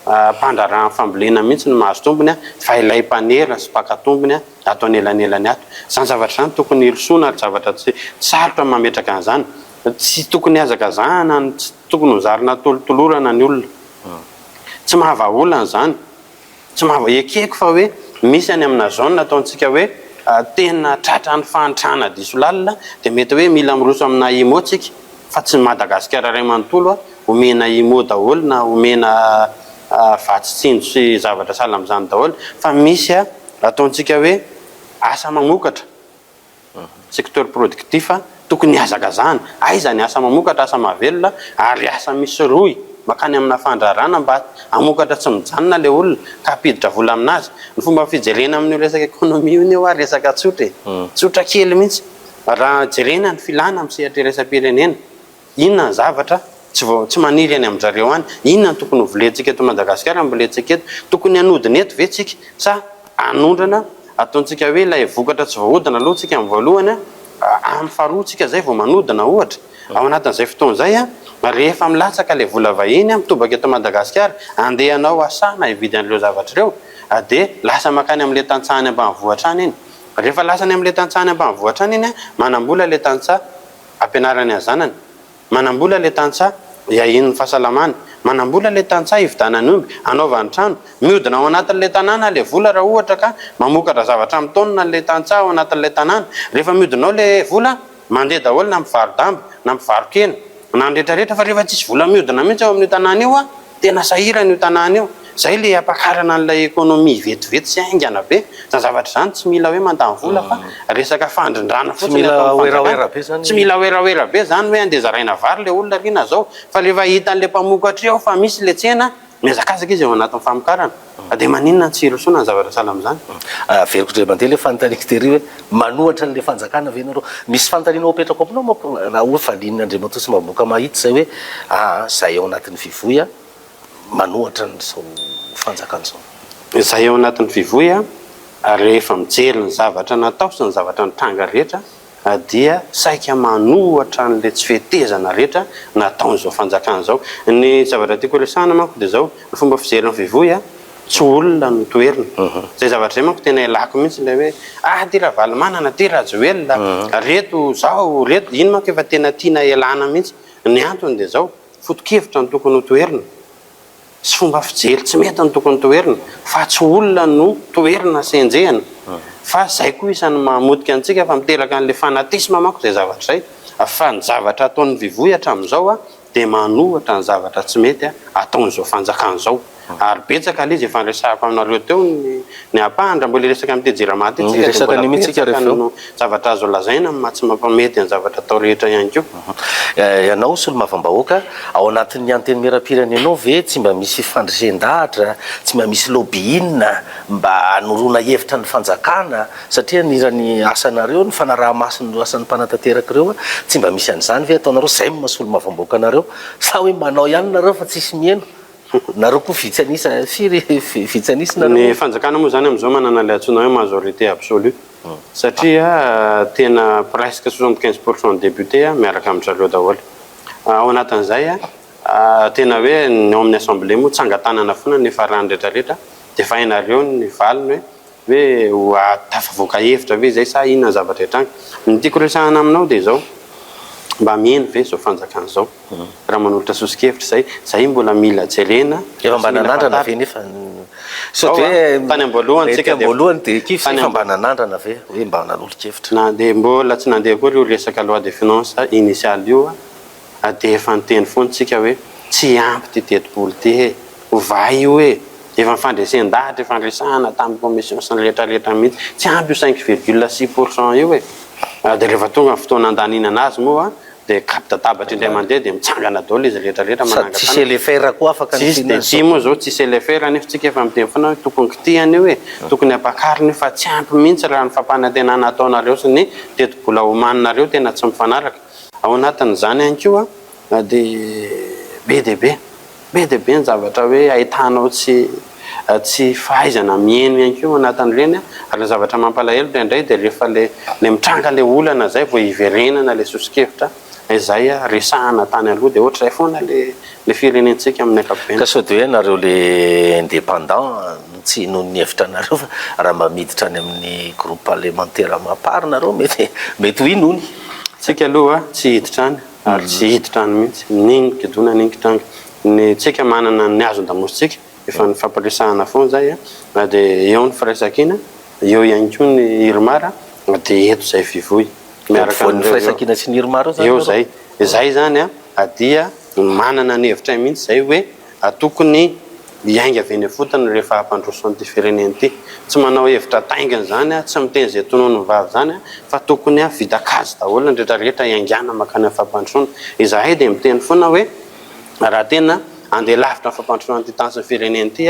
mpandraharaha ny fambolena mihitsy no mahazo tombony fa ilay mpanera sy mpaka tombony ato anelanelany ato. Izany zavatra izany tokony hirosoana ary zavatra tsy sarotra ny mametraka an'izany. Tsy tokony hihazakazahana, tsy tokony ho zarina tolotolorana ny olona. Tsy mahavaha olana izany. Tsy mahavaha, ekeko fa hoe misy any amina zone ataontsika hoe tena tratran'ny fahantrana diso lalina dia mety hoe mila miroso amina IMO tsika fa tsy Madagasikara iray manontolo omena IMO daholo na omena vatsy tsinjo sy zavatra sahala amin'izany daholo fa misy ataontsika hoe asa mamokatra Secteur productif, tokony hihazakazahana. Aiza ny asa mamokatra, asa mahavelona ary asa misy rohy mankany amina fandraharahana mba hamokatra tsy mijanona ilay olona ka hampiditra vola aminazy. Ny fomba fijerena amin'io resaka économie io anie hoa resaka tsotra e! Tsotra kely mihitsy. Raha jerena ny filana amin'ny sehatra iraisam-pirenena, Inona ny zavatra tsy vao tsy maniry any amin-dRareo any? Inona no tokony ho volentsika eto Madagasikara ambolentsika eto? Tokony hanodina eto ve tsika sa hanondrana ataontsika hoe ilay vokatra tsy voahodina aloha tsika amin'ny voalohany amin'ny faharoa tsika zay vao manodina ohatra? Ao anatin'izay fotoana izay rehefa milatsaka ilay vola vahiny mitobaka eto Madagasikara andeha hanao asa na hividy an'ireo zavatra ireo dia lasa mankany amin'ilay tantsaha any ambanivohitra any iny. Rehefa lasa any amin'ilay tantsaha any ambanivohitra any iny manam-bola ilay tantsaha Ampianarany ny zanany. Manam-bola ilay tantsaha, hiahiany ny fahasalamany. Manam-bola ilay tantsaha hividanany omby, hanaovany trano. Mihodina ao anatin'ilay tanàna ilay vola raha ohatra ka mamokatra zavatra amin'ny taonina ilay tantsaha ao anatin'ilay tanàna. Rehefa mihodina ao ilay vola, mandeha daholo na mpivaro-damba, na mpivaro-kena, na ny rehetrarehetra fa rehefa tsisy vola mihodina mihitsy ao amin'io tanàna io, Tena sahirana io tanàna io. Zay le ampakarana an'ilay économie vetivety sy haingana be. Zany zavatra zany tsy mila hoe mandany vola fa resaka fandrindrana Tsy fotsiny mila ataon'ny werawera fanjakana. be zany. Tsy mila werawera be zany hoe andeha zaraina vary le olona ry na zao fa rehefa hitan'le mpamokatra eo fa misy le tsena, mihazakazaka izy ao anatin'ny famokarana. Fa dia maninona no tsy hirosoana ny zavatra sahala amin'izany? Averiko indray mandeha ilay fanontaniako tery hoe manohatra an'ilay fanjakana ve ianareo? Misy fanontaniana ho apetrako aminao manko raha hoe valian'i Andriamatoa Tsimbamboka mahitsy izay hoe aa izahay ao anatin'ny Fivoy manohatra an'izao fanjakana izao. Izahay ao anatin'ny Fivoy rehefa mijery ny zavatra natao sy ny zavatra nitranga rehetra dia saika manohatra an'ilay tsy fetezana rehetra nataon'izao fanjakana izao. Ny zavatra tiako horesahana manko dia izao, ny fomba fijerin'ny Fivoy tsy olona no toherina. Izay zavatra izay manko tena ialako mihitsy ilay hoe ah ty Ravalomanana, ty Rajoelina, reto zao, reto, iny manko efa tena tiana ialana mihitsy. Ny antony dia izao, foto-kevitra no tokony ho toherina. Tsy fomba fijery tsy mety no tokony toherina fa tsy olona no toherina sy enjehina fa zay koa isan'ny mahamotika antsika fa miteraka an'le fanatisme manko zay zavatra zay fa ny zavatra ataon'ny vivoy hatramin'izao dia manohitra ny zavatra tsy mety ataon'izao fanjakana izao ary betsaka le izy efa niresahako aminareo teo ny ny ampahany raha mbola hiresaka amin'ity jirama ity tsika dia mbola betsaka no zavatra azo lazaina amin'ny maha tsy mampamety ny zavatra atao rehetra ihany koa. Ianao solombavambahoaka, ao anatin'ny antenimierampirenenao ve tsy mba misy fandresen-dahatra, tsy mba misy lobbying mba hanoroana hevitra ny fanjakana satria ny raha ny asanareo, ny fanaraha-maso ny asan'ny mpanatanteraka ireo, tsy mba misy an'izany ve ataonareo, izay no maha solombavambahoaka anareo sa hoe manao ihany nareo fa tsisy miheno? Nareo koa vitsy an'isa, firy vitsy an'isa nareo? Ny fanjakana moa izany amin'izao manana ilay antsoina hoe majorité absolue satria tena presque 75 pour cent ny député miaraka amin-dry zareo daholo. Ao anatin'izay tena hoe ny ao amin'ny assemblée moa tsangan-tanana foana ny nifaran'ny rehetra rehetra. Dia efa hainareo ny valiny hoe hoe ho tafavoaka hevitra ve izay sa inona ny zavatra hitranga. Ny tiako resahana aminao dia izao, mba miheno ve izao fanjakana izao raha manolotra soso-kevitra izay? Izay mbola mila jerena Efa mba sy mila nanandrana ve fantarina. nefa sao Izao dia a, hoe tany am-boalohany ety tsika dia am-boalohany dia kivy tany fa am mba nanandrana ve hoe mba nanolo-kevitra? Na dia mbola tsy nandeha akory io resaka loi de finances initiale io a, dia efa niteny foana tsika hoe tsy ampy ity tetibola ity e! Ovay io e! Efa nifandresen-dahatra, efa niresahana tamin'ny commission sy ny rehetra rehetra mihitsy. Tsy ampy io 5,6 pour cent io e! Dia rehefa tonga ny fotoana andaninana azy moa dia kapi-databatra indray mandeha dia mitsangana daholo izy rehetra rehetra Sady tsisy manangan-tanana. LFR koa afaka ny Tsisy, dia finance. ity moa izao tsisy LFR nefa tsika efa miteny foana hoe tokony kitihana io e! Tokony ampakarina io fa tsy ampy mihitsy raha ny fampanantenana ataonareo sy ny tetibola omaninareo tena tsy mifanaraka. Ao anatin'izany ihany koa dia be dia be. Be dia be ny zavatra hoe ahitanao tsy tsy fahaizana mihaino ihany koa ao anatin'ireny ary ny zavatra mampalahelo indraindray dia rehefa le le mitranga le olana izay vao hiverenana le soso-kevitra izay resahana tany aloha dia ohatr'izay foana le le firenentsika amin'ny ankapobeny. Ka sao dia hoe nareo le indépendant no tsy hinoan'ny hevitra anareo fa raha mba miditra any amin'ny groupe parlemantera mapar nareo mety mety ho hinoany. Tsika aloha tsy hiditra any. ary tsy hiditra any mihitsy, n'ino kidona n'ino kitranga. Ny tsika manana ny hazon-damosintsika, efa nifampiresahana foana izay na dia eo ny firaisankina, eo ihany koa ny IRMAR, dia eto izay Vivoy miaraka Ampovoan'ny amin'ireo eo. firaisankina sy ny IRMAR eo izany Eo nareo? izay. Izay izany dia manana ny hevitray mihitsy izay hoe tokony Hiainga avy eny ifotony rehefa hampandroso an'ity firenena ity. Tsy manao hevitra taingina izany, tsy miteny izay tonon'ny vava izany fa tokony vita kajy daholo ny rehetra rehetra hiaingàna mankany amin'ny fampandrosoana. Izahay dia miteny foana hoe raha tena handeha lavitra amin'ny fampandrosoana an'ity tany sy ny firenena ity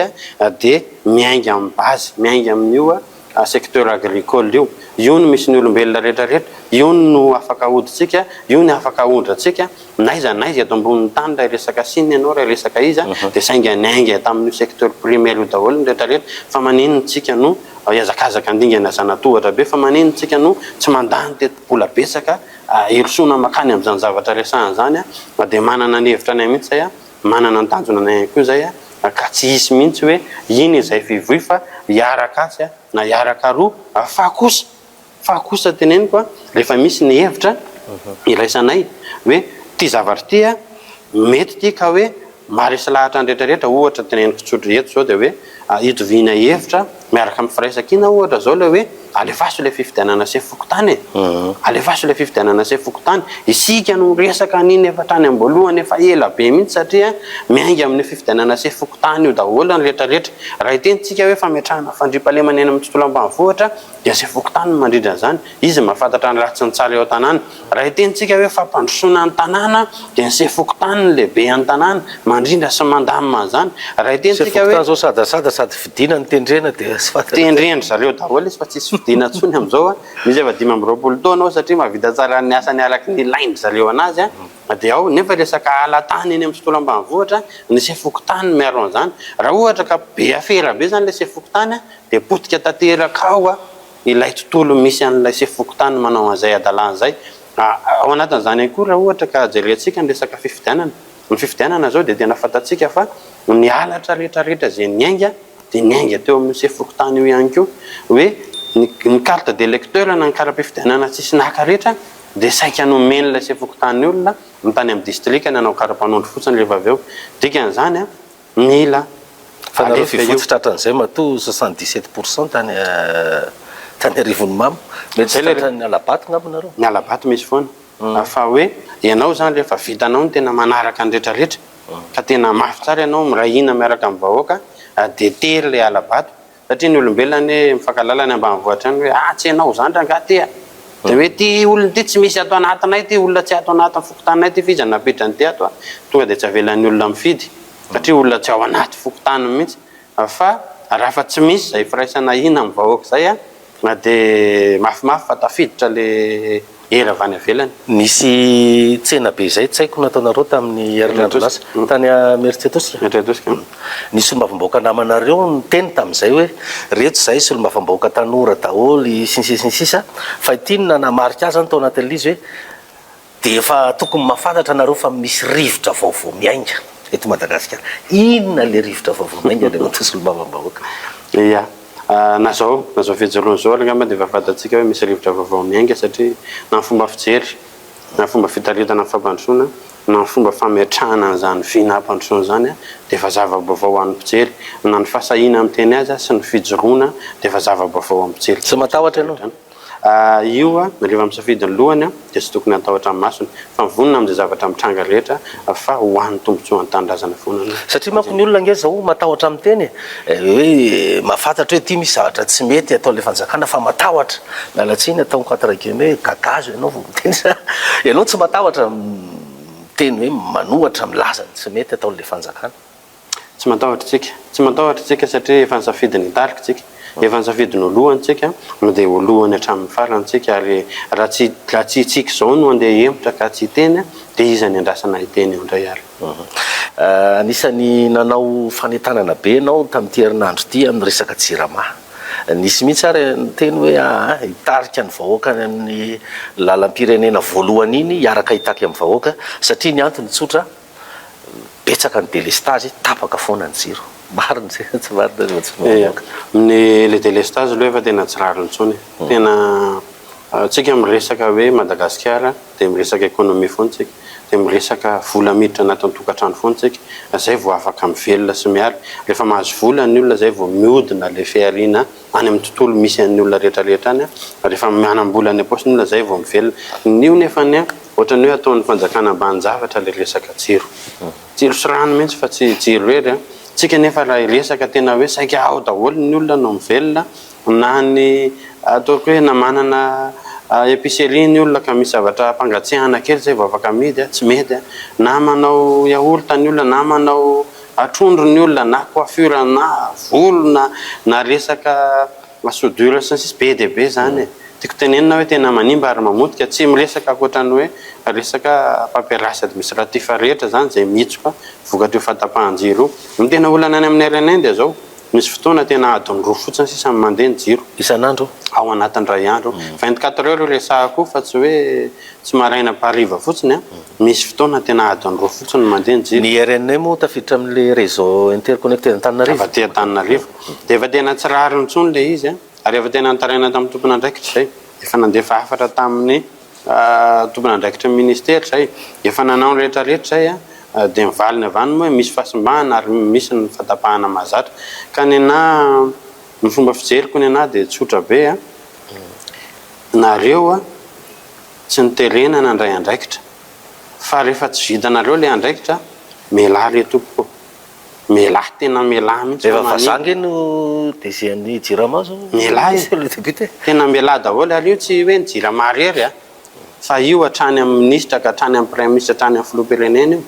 dia miainga amin'ny base, miainga amin'io secteur agricole io. Io no misy ny olombelona rehetra rehetra, io no afaka ahodintsika, io ny afaka ahondrantsika, n'aiza n'aiza eto ambonin'ny tany raha hiresaka Chine ianao, raha hiresaka iza, dia sainga niainga tamin'io secteur primaire io daholo ny rehetra rehetra, fa maninona tsika no hihazakazaka handingana zanatohatra be, fa maninona tsika no tsy mandany tetibola betsaka hirosoana mankany amin'izany zavatra resahana izany, dia manana ny hevitra anay mihitsy izay. Manana ny tanjona anay ihany koa izay ka tsy hisy mihitsy hoe iny izay fivoy fa hiaraka atsy na hiaraka aroa fa kosa fa kosa teneniko rehefa misy ny hevitra iraisanay hoe ity zavatra ity mety ity ka hoe maharesy lahatra ny rehetra rehetra ohatra teneniko tsotra eto izao dia hoe itoviana hevitra miaraka amin'ny firaisankina ohatra izao ilay hoe alefaso ilay fifidianana sefo fokontany e! Alefaso ilay fifidianana sefo fokontany. Isika no niresaka an'iny efa hatrany am-boalohany efa ela be mihitsy satria miainga amin'io fifidianana sefo fokontany io daholo ny rehetra rehetra. Raha hiteny tsika hoe fametrahana fandriampahalemana eny amin'ny tontolo ambanivohitra dia sefo fokontany no mandrindra an'izany. Izy mahafantatra ny ratsy sy ny tsara eo an-tanàna. Raha hiteny tsika hoe fampandrosoana ny tanàna dia ny sefo fokontany no lehibe an'ny tanàna, mandrindra sy mandamina an'izany. Raha hiteny Sefo tsika hoe. fokontany zao sadasada sady fidiana no tendrena dia tsy fantatra. Tendren-dry zareo daholo izy fa tsisy fidiana intsony amin'izao a! Misy efa 25 taona ao satria mahavita tsara ny asany araka ny ilain-dry zareo anazy a! Dia ao nefa resaka ala tany eny amin'ny tontolo ambanivohitra, ny sefo fokontany no miaro an'izany. Raha ohatra ka be afera be izany ilay sefo fokontany a, dia potika tanteraka ao a! ilay tontolo misy an'ilay sefo fokontany manao an'izay hadalana izay. Ao anatin'izany ihany koa raha ohatra ka jerentsika ny resaka fifidianana. Ny fifidianana izao dia tena fantatsika fa ny halatra rehetra rehetra izay niainga dia niainga teo amin'io sefo fokontany io ihany koa. Hoe ny carte d'électeur na ny kara-pifidianana tsisy naka rehetra dia saika nomen'ilay sefo fokontany olona ny tany amin'ny distrika nanao kara-panondro fotsiny rehefa avy eo. Dikan'izany Mila Fa nareo alefa io. vivotsy tratran'izay matoa 77 pour cent tany tany Arivonimamo. Mety tsy Zay le tratran'ny hala-bato ngamba nareo? Ny hala-bato misy foana. Fa hoe ianao izany rehefa vitanao ny tena manaraka ny retraretra, ka tena mafy tsara ianao miray hina miaraka amin'ny vahoaka dia tery ilay hala-bato. Satria ny olombelona anie mifankahalala any ambanivohitra any hoe ah tsy ianao izany rangahy ty a! Dia hoe ity olona ity tsy misy ato anatinay ity, olona tsy ato anatin'ny fokontaninay ity fa iza no napetrany ity ato a! Tonga dia tsy avelan'ny olona mifidy satria olona tsy ao anaty fokontany mihitsy. Fa raha fa tsy misy izay firaisana hina amin'ny vahoaka izay a! Na dia mafimafy fa tafiditra le hery avy any ivelany. Nisy tsena be izay tsy haiko nataonareo tamin'ny herinandro lasa tany Imerintsiatosika. Imerintsiatosika. Nisy solombavambahoaka namanareo niteny tamin'izay hoe reto izahay solombavambahoaka tanora daholo sy ny sisa sy ny sisa fa ity no nanamarika ahy izany tao anatin'ilay izy hoe dia efa tokony mahafantatra nareo fa misy rivotra vaovao miainga. eto Madagasikara. Inona ilay rivotra vaovao miainga Andriamatoa Solombavambahoaka? Ia. Na izao, na izao fijoroana izao ary angamba dia efa fantatsika hoe misy rivotra vaovao miainga satria na ny fomba fijery, na ny fomba fitaritana ny fampandrosoana, na ny fomba fametrahana an'izany vina hampandrosoana izany dia efa zava-baovao ho an'ny mpijery. Na ny fahasahiana miteny azy sy ny fijoroana dia efa zava-baovao ho an'ny mpijery. Tsy matahotra ianao? Io rehefa misafidy ny lohany dia tsy tokony hatahotra ny masony fa mivonona amin'izay zavatra mitranga rehetra fa ho an'ny tombotsoan'ny tanindrazana foana no Satria manko ny olona ange zao matahotra miteny e, hoe mahafantatra hoe ity misy zavatra tsy mety ataon'ilay fanjakana fa matahotra, miala tsiny ataoko entre guillemets hoe gagazo ianao vao miteny sa ianao tsy matahotra miteny hoe manohatra milaza ny tsy mety ataon'ilay fanjakana. Tsy matahotra tsika. Tsy matahotra tsika satria efa nisafidy ny hitarika tsika. Efa nisafidy ny ho lohany tsika no dia ho lohany hatramin'ny farany tsika ary raha tsy raha tsy itsika izao no andeha hihemotra ka tsy hiteny dia iza ny andrasana hiteny eo indray ary. Anisan'ny nanao fanentanana be ianao tamin'ity herinandro ity amin'ny resaka jirama. Nisy mihitsy ary niteny hoe aa hitarika ny vahoaka any amin'ny lalam-pirenena voalohany iny hiaraka hitaky amin'ny vahoaka satria ny antony tsotra, Betsaka ny delestazy, tapaka foana ny jiro. Marina izay sa tsy marina rehefa tsy Ia, mamoaka? ny le delestazy aloha efa tena tsy rariny intsony. Tena tsika miresaka hoe Madagasikara dia miresaka économie foana tsika, dia miresaka vola miditra anatin'ny tokantrano foana tsika, zay vao afaka mivelona sy miala. Rehefa mahazo vola ny olona zay vao mihodina le fihariana any amin'ny tontolo misy an'ny olona rehetra rehetra any, rehefa manam-bola any am-paosy ny olona zay vao mivelona. Io nefany Ohatran'ny hoe ataon'ny fanjakana ambanin-javatra ilay resaka jiro. Jiro sy rano mihitsy fa tsy jiro irery an. Tsika nefa raha hiresaka tena hoe saika ao daholo ny olona no mivelona na ny ataoko hoe na manana épicerie ny olona ka misy zavatra ampangatsiahana kely zay vao afaka amidy an, tsy mety an. Na manao yaourt ny olona na manao trondro ny olona na coiffure na volo na na resaka soudure sy ny sisa be dia be zany e. Tiako tenenina hoe tena manimba ary mamotika, tsy miresaka ankoatra ny hoe resaka paperasse administratif rehetra izany izay mihitsoka vokatr'io fahatapahan-jiro io. Ny tena olana any amin'ny RNN dia izao, misy fotoana tena adiny roa fotsiny sisa no mandeha ny jiro. Isan'andro? Ao anatin'ny iray andro. 24 heures io resahako io fa tsy hoe tsy maraina hariva fotsiny an, misy fotoana tena adiny roa fotsiny no mandeha ny jiro. Ny RNN moa tafiditra amin'ilay réseau interconnecté Antananarivo? Avy aty Antananarivo. Dia efa tena tsy rariny intsony ilay izy an. Ary efa tena nitaraina tamin'ny tompon'andraikitra izay, efa nandefa hafatra tamin'ny tompon'andraikitry ny ministera izay, efa nanao ny rehetra rehetra izay dia ny valiny avy any moa hoe misy fahasimbana ary misy ny fahatapahana mahazatra. Ka ny anà, ny fomba fijeriko ny anà dia tsotra be an, nareo tsy noterena nandray andraikitra fa rehefa tsy vitanareo ilay andraikitra, mialà re tompoko. Mialah tena mialah mihitsy fa Efa vazaha ange no DG an'ny Jirama zao Mialah e! Monsieur le député. Tena mialah daholo ary io tsy hoe ny Jirama irery a! Fa io hatrany amin'ny minisitra ka hatrany amin'ny praiminisitra hatrany amin'ny filoham-pirenena io.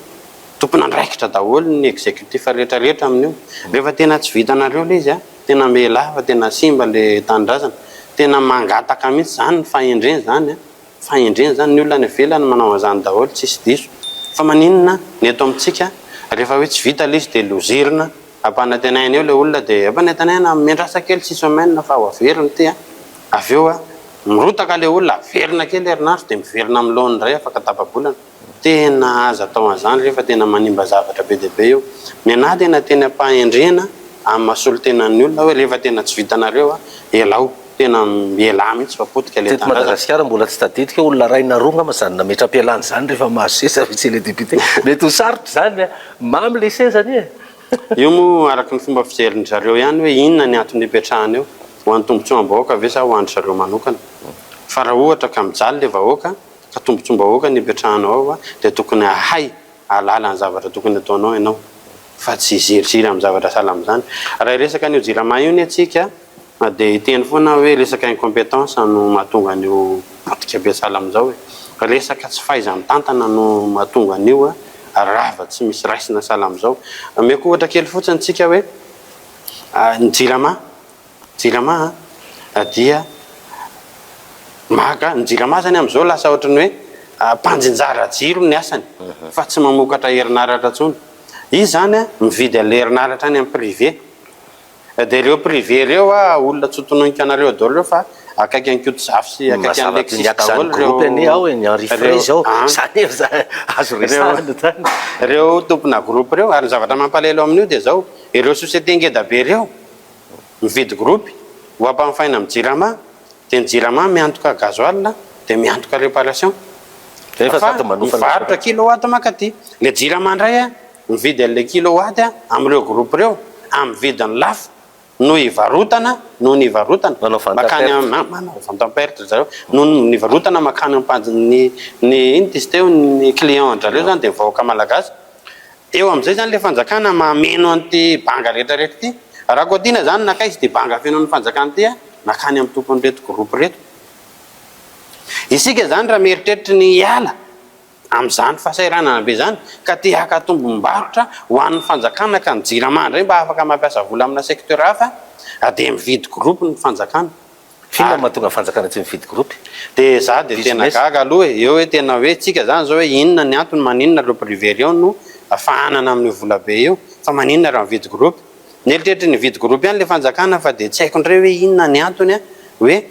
Tompon'andraikitra daholo ny executif rehetra rehetra amin'io. Rehefa tena tsy vitanareo ilay izy a, tena mialah fa tena simba ilay tanindrazana. Tena mangataka mihitsy izany ny fahendrena izany a! Fahendrena zany, ny olona any ivelany manao an'izany daholo tsisy diso. Fa maninona ny eto amintsika rehefa hoe tsy vita ilay izy dia lozerina, ampanantenaina eo ilay olona dia ampanantenaina miandrasa kely six semaines fa ho averina ity an, avy eo mirotaka ilay olona averina kely herinandro dia miverina amin'ny laoniny indray afaka tapa-bolana. Tena aza atao an'izany re fa tena manimba zavatra be dia be io. Ny anah tena teny am-pahendrena amin'ny maha solontenan'ny olona hoe rehefa tena tsy vitanareo an, elao, tena mialà mihitsy fa potika ilay Teto tanindrazana. Madagasikara mbola tsy tadidiko hoe olona iray na roa angamba izany nametra-pialana izany rehefa mahazo seza monsieur le député. Mety ho sarotra izany an! Mamy ilay seza anie e! Io moa araka ny fomba fijerin-dry zareo ihany hoe inona ny antony ipetrahana eo, ho an'ny tombotsoam-bahoaka ve sa ho an-dry zareo manokana. Fa raha ohatra ka mijaly ilay vahoaka, ka tombotsoam-bahoaka no ipetrahanao ao dia tokony hahay hahalala ny zavatra tokony hataonao ianao fa tsy hiziriziry amin'ny zavatra sahala amin'izany. Raha hiresaka an'io jirama io anie tsika dia hiteny foana aho hoe resaka incompetence no mahatonga an'io potika be sahala amin'izao e. Resaka tsy fahaiza-mitantana no mahatonga an'io rava tsy misy raisina sahala amin'izao. Omeko ohatra kely fotsiny tsika hoe ny jirama Jirama a dia maka, ny jirama zany amin'izao lasa ohatran'ny hoe mpanjinjara jiro ny asany fa tsy mamokatra herinaratra intsony. Izy zany a mividy an'ilay herinaratra any amin'ny privé. Dia ireo privé ireo a olona tsy ho tonoiniko anareo daholo ireo fa Akaiky an'i Kotozafy sy akaiky an'i Mazava be Alexis ny aky zany daholo groupe anie ireo ao e, ny Henri Frey ireo zao, an, zany e za- azo ireo resahana zany. ireo tompona groupe ireo. Ary ny zavatra mampalahelo amin'io dia izao, ireo société ngeda be ireo mividy groupe ho ampanofaina amin'ny jirama, dia ny jirama miantoka gasoil dia miantoka réparation. Nefa Fa sady manofa mivarotra kilowatt mankaty. Ilay jirama indray an, mividy an'ilay kilowatt amin'ireo groupe ireo amin'ny vidiny lafo. no hivarotana noho ny hivarotana Manao vente à makany perte. am manao vente à perte ry zareo noho ny hivarotana makany am mpanj ny ny ino izy teo ny client an-drareo zany dia ny vahoaka malagasy eo amizay zany le fanjakana mameno an'ity banga rehetra rehetra ity raha kotiana zany nakaiza ity banga fenon'ny fanjakana ity a nakany amin'ny tompon'ireto groupe ireto isika zany raha mieritreritra ny hiala Amin'izany fahasahiranana be izany ka te haka tombom-barotra ho an'ny fanjakana ka ny jirama indray mba afaka mampiasa vola amina secteur hafa dia mividy groupe ny fanjakana. F'inona Ary. no mahatonga ny fanjakana tsy mividy groupe? Dia za dia tena Business. gaga aloha e, eo hoe tena hoe tsika zany zao hoe inona ny antony maninona ireo privé ireo no fahanana amin'io volabe io fa maninona raha mividy groupe? Nieritreritra ny hividy groupe ihany le fanjakana fa dia tsy haiko indray hoe inona ny antony hoe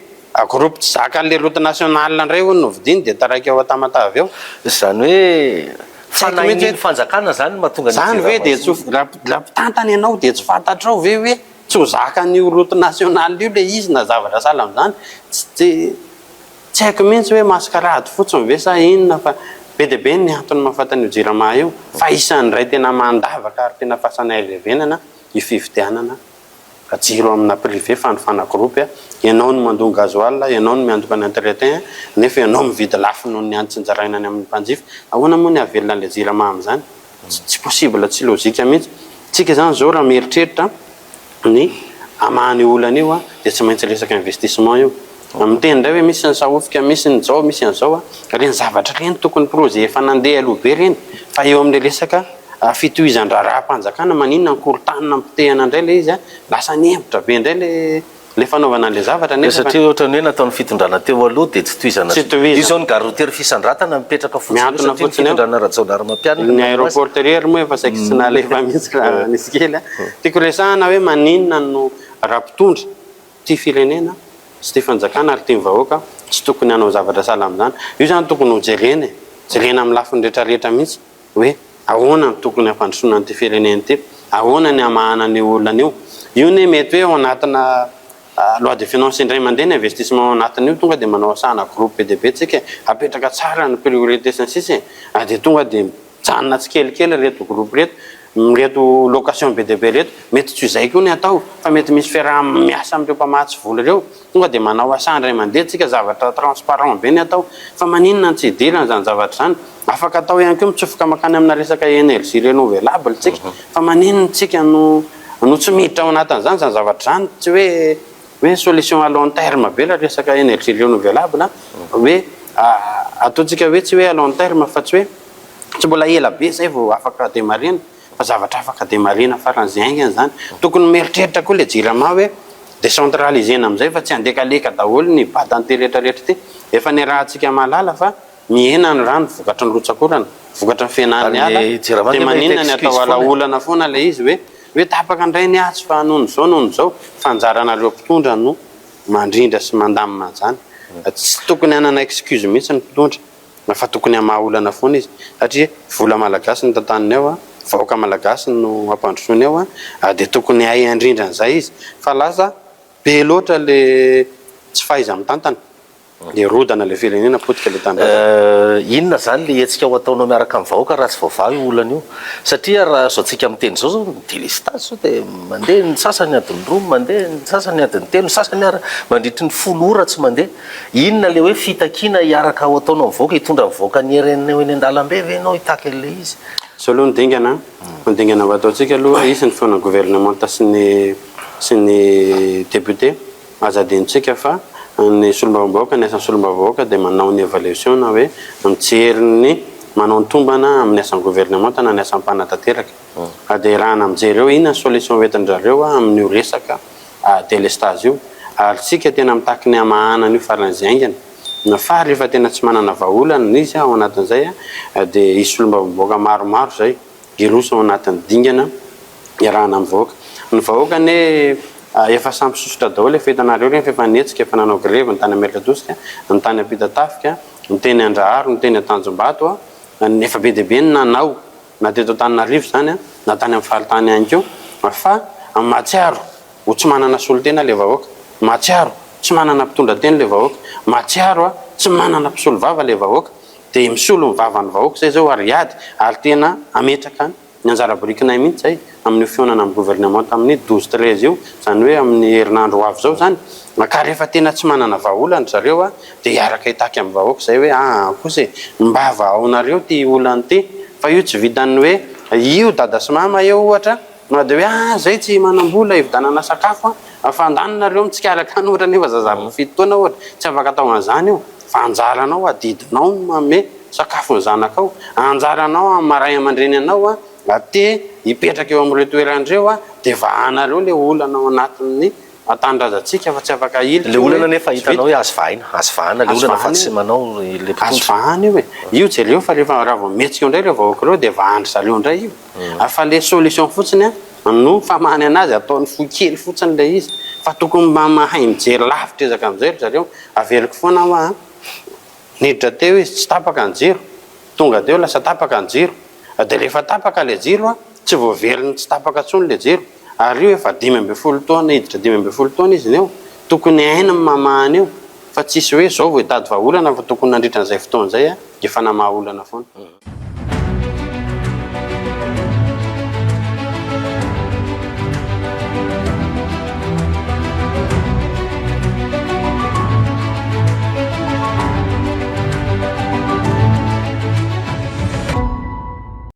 groupe tsy zakan'le route nationale indray hono no vidiany dia taraiky ao Tamatave eo. Izany hoe Tsy haiko mihitsy fanahin'ny hoe fanjakana izany no mahatonga ny zany ve jirama dia tsy tsy. raha mpitantana ianao dia tsy fantatrao ve hoe tsy ho zakan'io route nationale io le izy na zavatra sahala amin'izany? Tsy dia Tsy haiko mihitsy hoe mascarade fotsiny ve sa inona fa be dia be ny antony mahafaty an'io jirama io fa isan'ny iray tena mandavaka ary tena fasana ilevenana io fividianana jiro amina privé fanofana groupe, ianao no mandoa ny gasoil, ianao no miantoka ny entretien nefa ianao mividy lafo noho ny antsinjaraina any amin'ny mpanjifa, ahoana moa ny hahavelona an'ilay jirama amin'izany? Tsy possible, tsy logique mihitsy. Tsika izany izao raha mieritreritra ny hamaha an'io olana io dia tsy maintsy resaka investissement io. Miteny indray hoe misy ny sahofika, misy ny zao, misy an'izao. Ireny zavatra ireny tokony projet efa nandeha aloha be ireny fa eo amin'ilay resaka fitohizan-draharaham-panjakana maninona mikorontana mipotehana indray ilay izy, lasa nihemotra be indray ilay ilay fanaovana an'ilay zavatra Dia nefa efa. satria ohatran'ny hoe nataon'ny fitondrana teo aloha dia tsy tohizana Tsy Io tohizana. izao ny gare routière Fisandratana mipetraka fotsiny eo Mihantona satria ny fotsiny eo. fitondrana Rajaonarimampianina Ny nanao azy. aéroport ery ary moa efa saiky tsy nalefa mihitsy raha nisy kely a. Tiako resahana hoe maninona no raha mpitondra tia firenena sy tia fanjakana ary tia ny vahoaka tsy tokony hanao zavatra sahala amin'izany. Io izany tokony ho jerena e. Jerena amin'ny lafiny rehetra rehetra mihitsy hoe ahoana no tokony hampandrosoana an'ity firenena ity, ahoana ny hamahana an'io olana io. Io anie mety hoe ao anatina loi de finance indray mandeha ny investissement ao anatin'io, tonga dia manao asana groupe be dia be tsika e, apetraka tsara ny priorité sy ny sisa e, dia tonga dia mijanona tsikelikely ireto groupe ireto, ireto location be dia be ireto, mety tsy ho izay koa ny atao fa mety misy fiaraha-miasa amin'ireo mpamatsy vola ireo. Tonga dia manao asa indray mandeha tsika zavatra transparent be ny atao fa maninona no tsy hidirana izany zavatra izany? Afaka atao ihany koa mitsofoka makany amina resaka energie renouvelable tsika fa maninona tsika no no tsy miditra ao anatin'izany izany zavatra izany? Tsy hoe hoe solution à long terme be ilay resaka energie renouvelable hoe ataontsika hoe tsy hoe à long terme fa tsy hoe tsy mbola ela be izay vao afaka demarrer-na fa zavatra afaka demarrer-na faran'izay haingana izany. Tokony mieritreritra koa ilay jirama hoe Décentraliser-na amin'izay fa tsy andekaleka daholo ny batan'ity rehetra rehetra ity. Efa niarahantsika mahalala fa mihena ny rano vokatry ny rotsak'orana, vokatry ny fihenan'ny ala, Ary Jirama dia anie mahita maninona ny excuse atao foana e. ala-olana foana ilay izy hoe hoe tapaka indray ny atsy fa noho ny izao noho ny izao, fa anjaranareo mpitondra no mandrindra sy mandamina an'izany. Tsy tokony hanana excuse mihitsy ny mpitondra. Fa tokony hamaha olana foana izy satria vola malagasy no tantaniny ao, vahoaka malagasy no ampandrosoiny ao dia tokony hahay handrindra an'izay izy fa lasa be loatra le tsy fahaiza-mitantana dia rodana le firenena, potika le tanindrazana. Inona izany le hetsika ho ataonao miaraka amin'ny vahoaka raha tsy voavaha io olana io? Satria raha izao tsika miteny izao zao ny delestazy zao dia mandeha ny sasany adiny roa mandeha, ny sasany adiny telo, ny sasany ara mandritry ny folo ora tsy mandeha. Inona ilay hoe fitakiana hiaraka ho ataonao mivoaka, hitondra ny vahoaka ny RN eo eny an-dalambe ve ianao hitaky an'ilay izy? Izao aloha ny dingana, ny dingana ho ataontsika aloha, hisy ny fihaonan'ny governemanta sy ny sy ny député, aza adinontsika fa ny solombavambahoaka, ny asan'ny solombavambahoaka dia manao ny évaluation na hoe mijery ny manao ny tombana amin'ny asan'ny governemanta na ny asan'ny mpanatanteraka, dia iarahana mijery eo inona ny solution hoentin-dRareo amin'io resaka delestazy io ary tsika tena mitaky ny hamahana an'io faran'izay haingana na fa rehefa tena tsy manana vahaolana izy ao anatin'izay dia hisy solombavambahoaka maromaro izay hiroso ao anatin'ny dingana iarahana amin'ny vahoaka. Ny vahoaka anie Efa samy sosotra daholo, efa hitanareo ireny fa efa nihetsika, efa nanao grevy ny tany Amerikatosika, ny tany Ampitatafika, ny teny Andraharo, ny teny Antanjombato, efa be dia be ny nanao na teto Antananarivo izany na tany amin'ny faritany ihany koa fa mahatsiaro ho tsy manana solontena ilay vahoaka, mahatsiaro tsy manana mpitondra teny ilay vahoaka, mahatsiaro tsy manana mpisolovava ilay vahoaka, dia misolo ny vavan'ny vahoaka izay izao ary hiady ary tena hametraka ny anjara birikinay mihitsy izay amin'io fihaonana amin'ny governemanta amin'ny 12 13 io, izany hoe amin'ny herinandro ho avy izao izany, ka rehefa tena tsy manana vahaolana ry zareo dia hiaraka hitaky amin'ny vahoaka izay hoe aa kosa e, mba vahaonareo ity olana ity fa io tsy vitan'ny hoe io dada sy mama eo ohatra na dia hoe aa zay tsy manam-bola hividianana sakafo an, fa andany nareo mitsikaraka any ohatra nefa zaza vao fito taona ohatra, tsy afaka atao an'izany io fa anjaranao, adidinao ny manome sakafo ny zanakao, anjaranao amin'ny maha ray aman-dreny anao an, te hipetraka eo amin'ireo toerana ireo an, dia vahanareo ilay olana ao anatin'ny tanindrazantsika fa tsy afaka ahilika Ilay io olana hoe anefa tsy hitanao vita. hoe azo vahina, azo vahana ilay Azo olana fa vahana tsy io. manao ilay Azo mpitondra. vahana io e. Io jereo fa rehefa raha vao mihetsika eo indray ireo vahoaka ireo dia vahan-dry zareo indray io. Fa ilay solution fotsiny an no famahany anazy, ataony fohy kely fotsiny ilay izy. Fa tokony mba mahay mijery lavitra ezaka amin'izay ry zareo. Averiko foana hoa an, niditra teo izy tsy tapaka ny jiro, tonga teo lasa tapaka ny jiro. Dia rehefa tapaka ilay jiro an, tsy voaveriny tsy tapaka intsony ilay jiro. Ary io efa 15 taona, hiditra 15 taona izy eo, tokony hainy ny mamaha an'io fa tsisy hoe zao vao hitady vahaolana fa tokony nandritra an'izay fotoana izay efa namaha olana foana.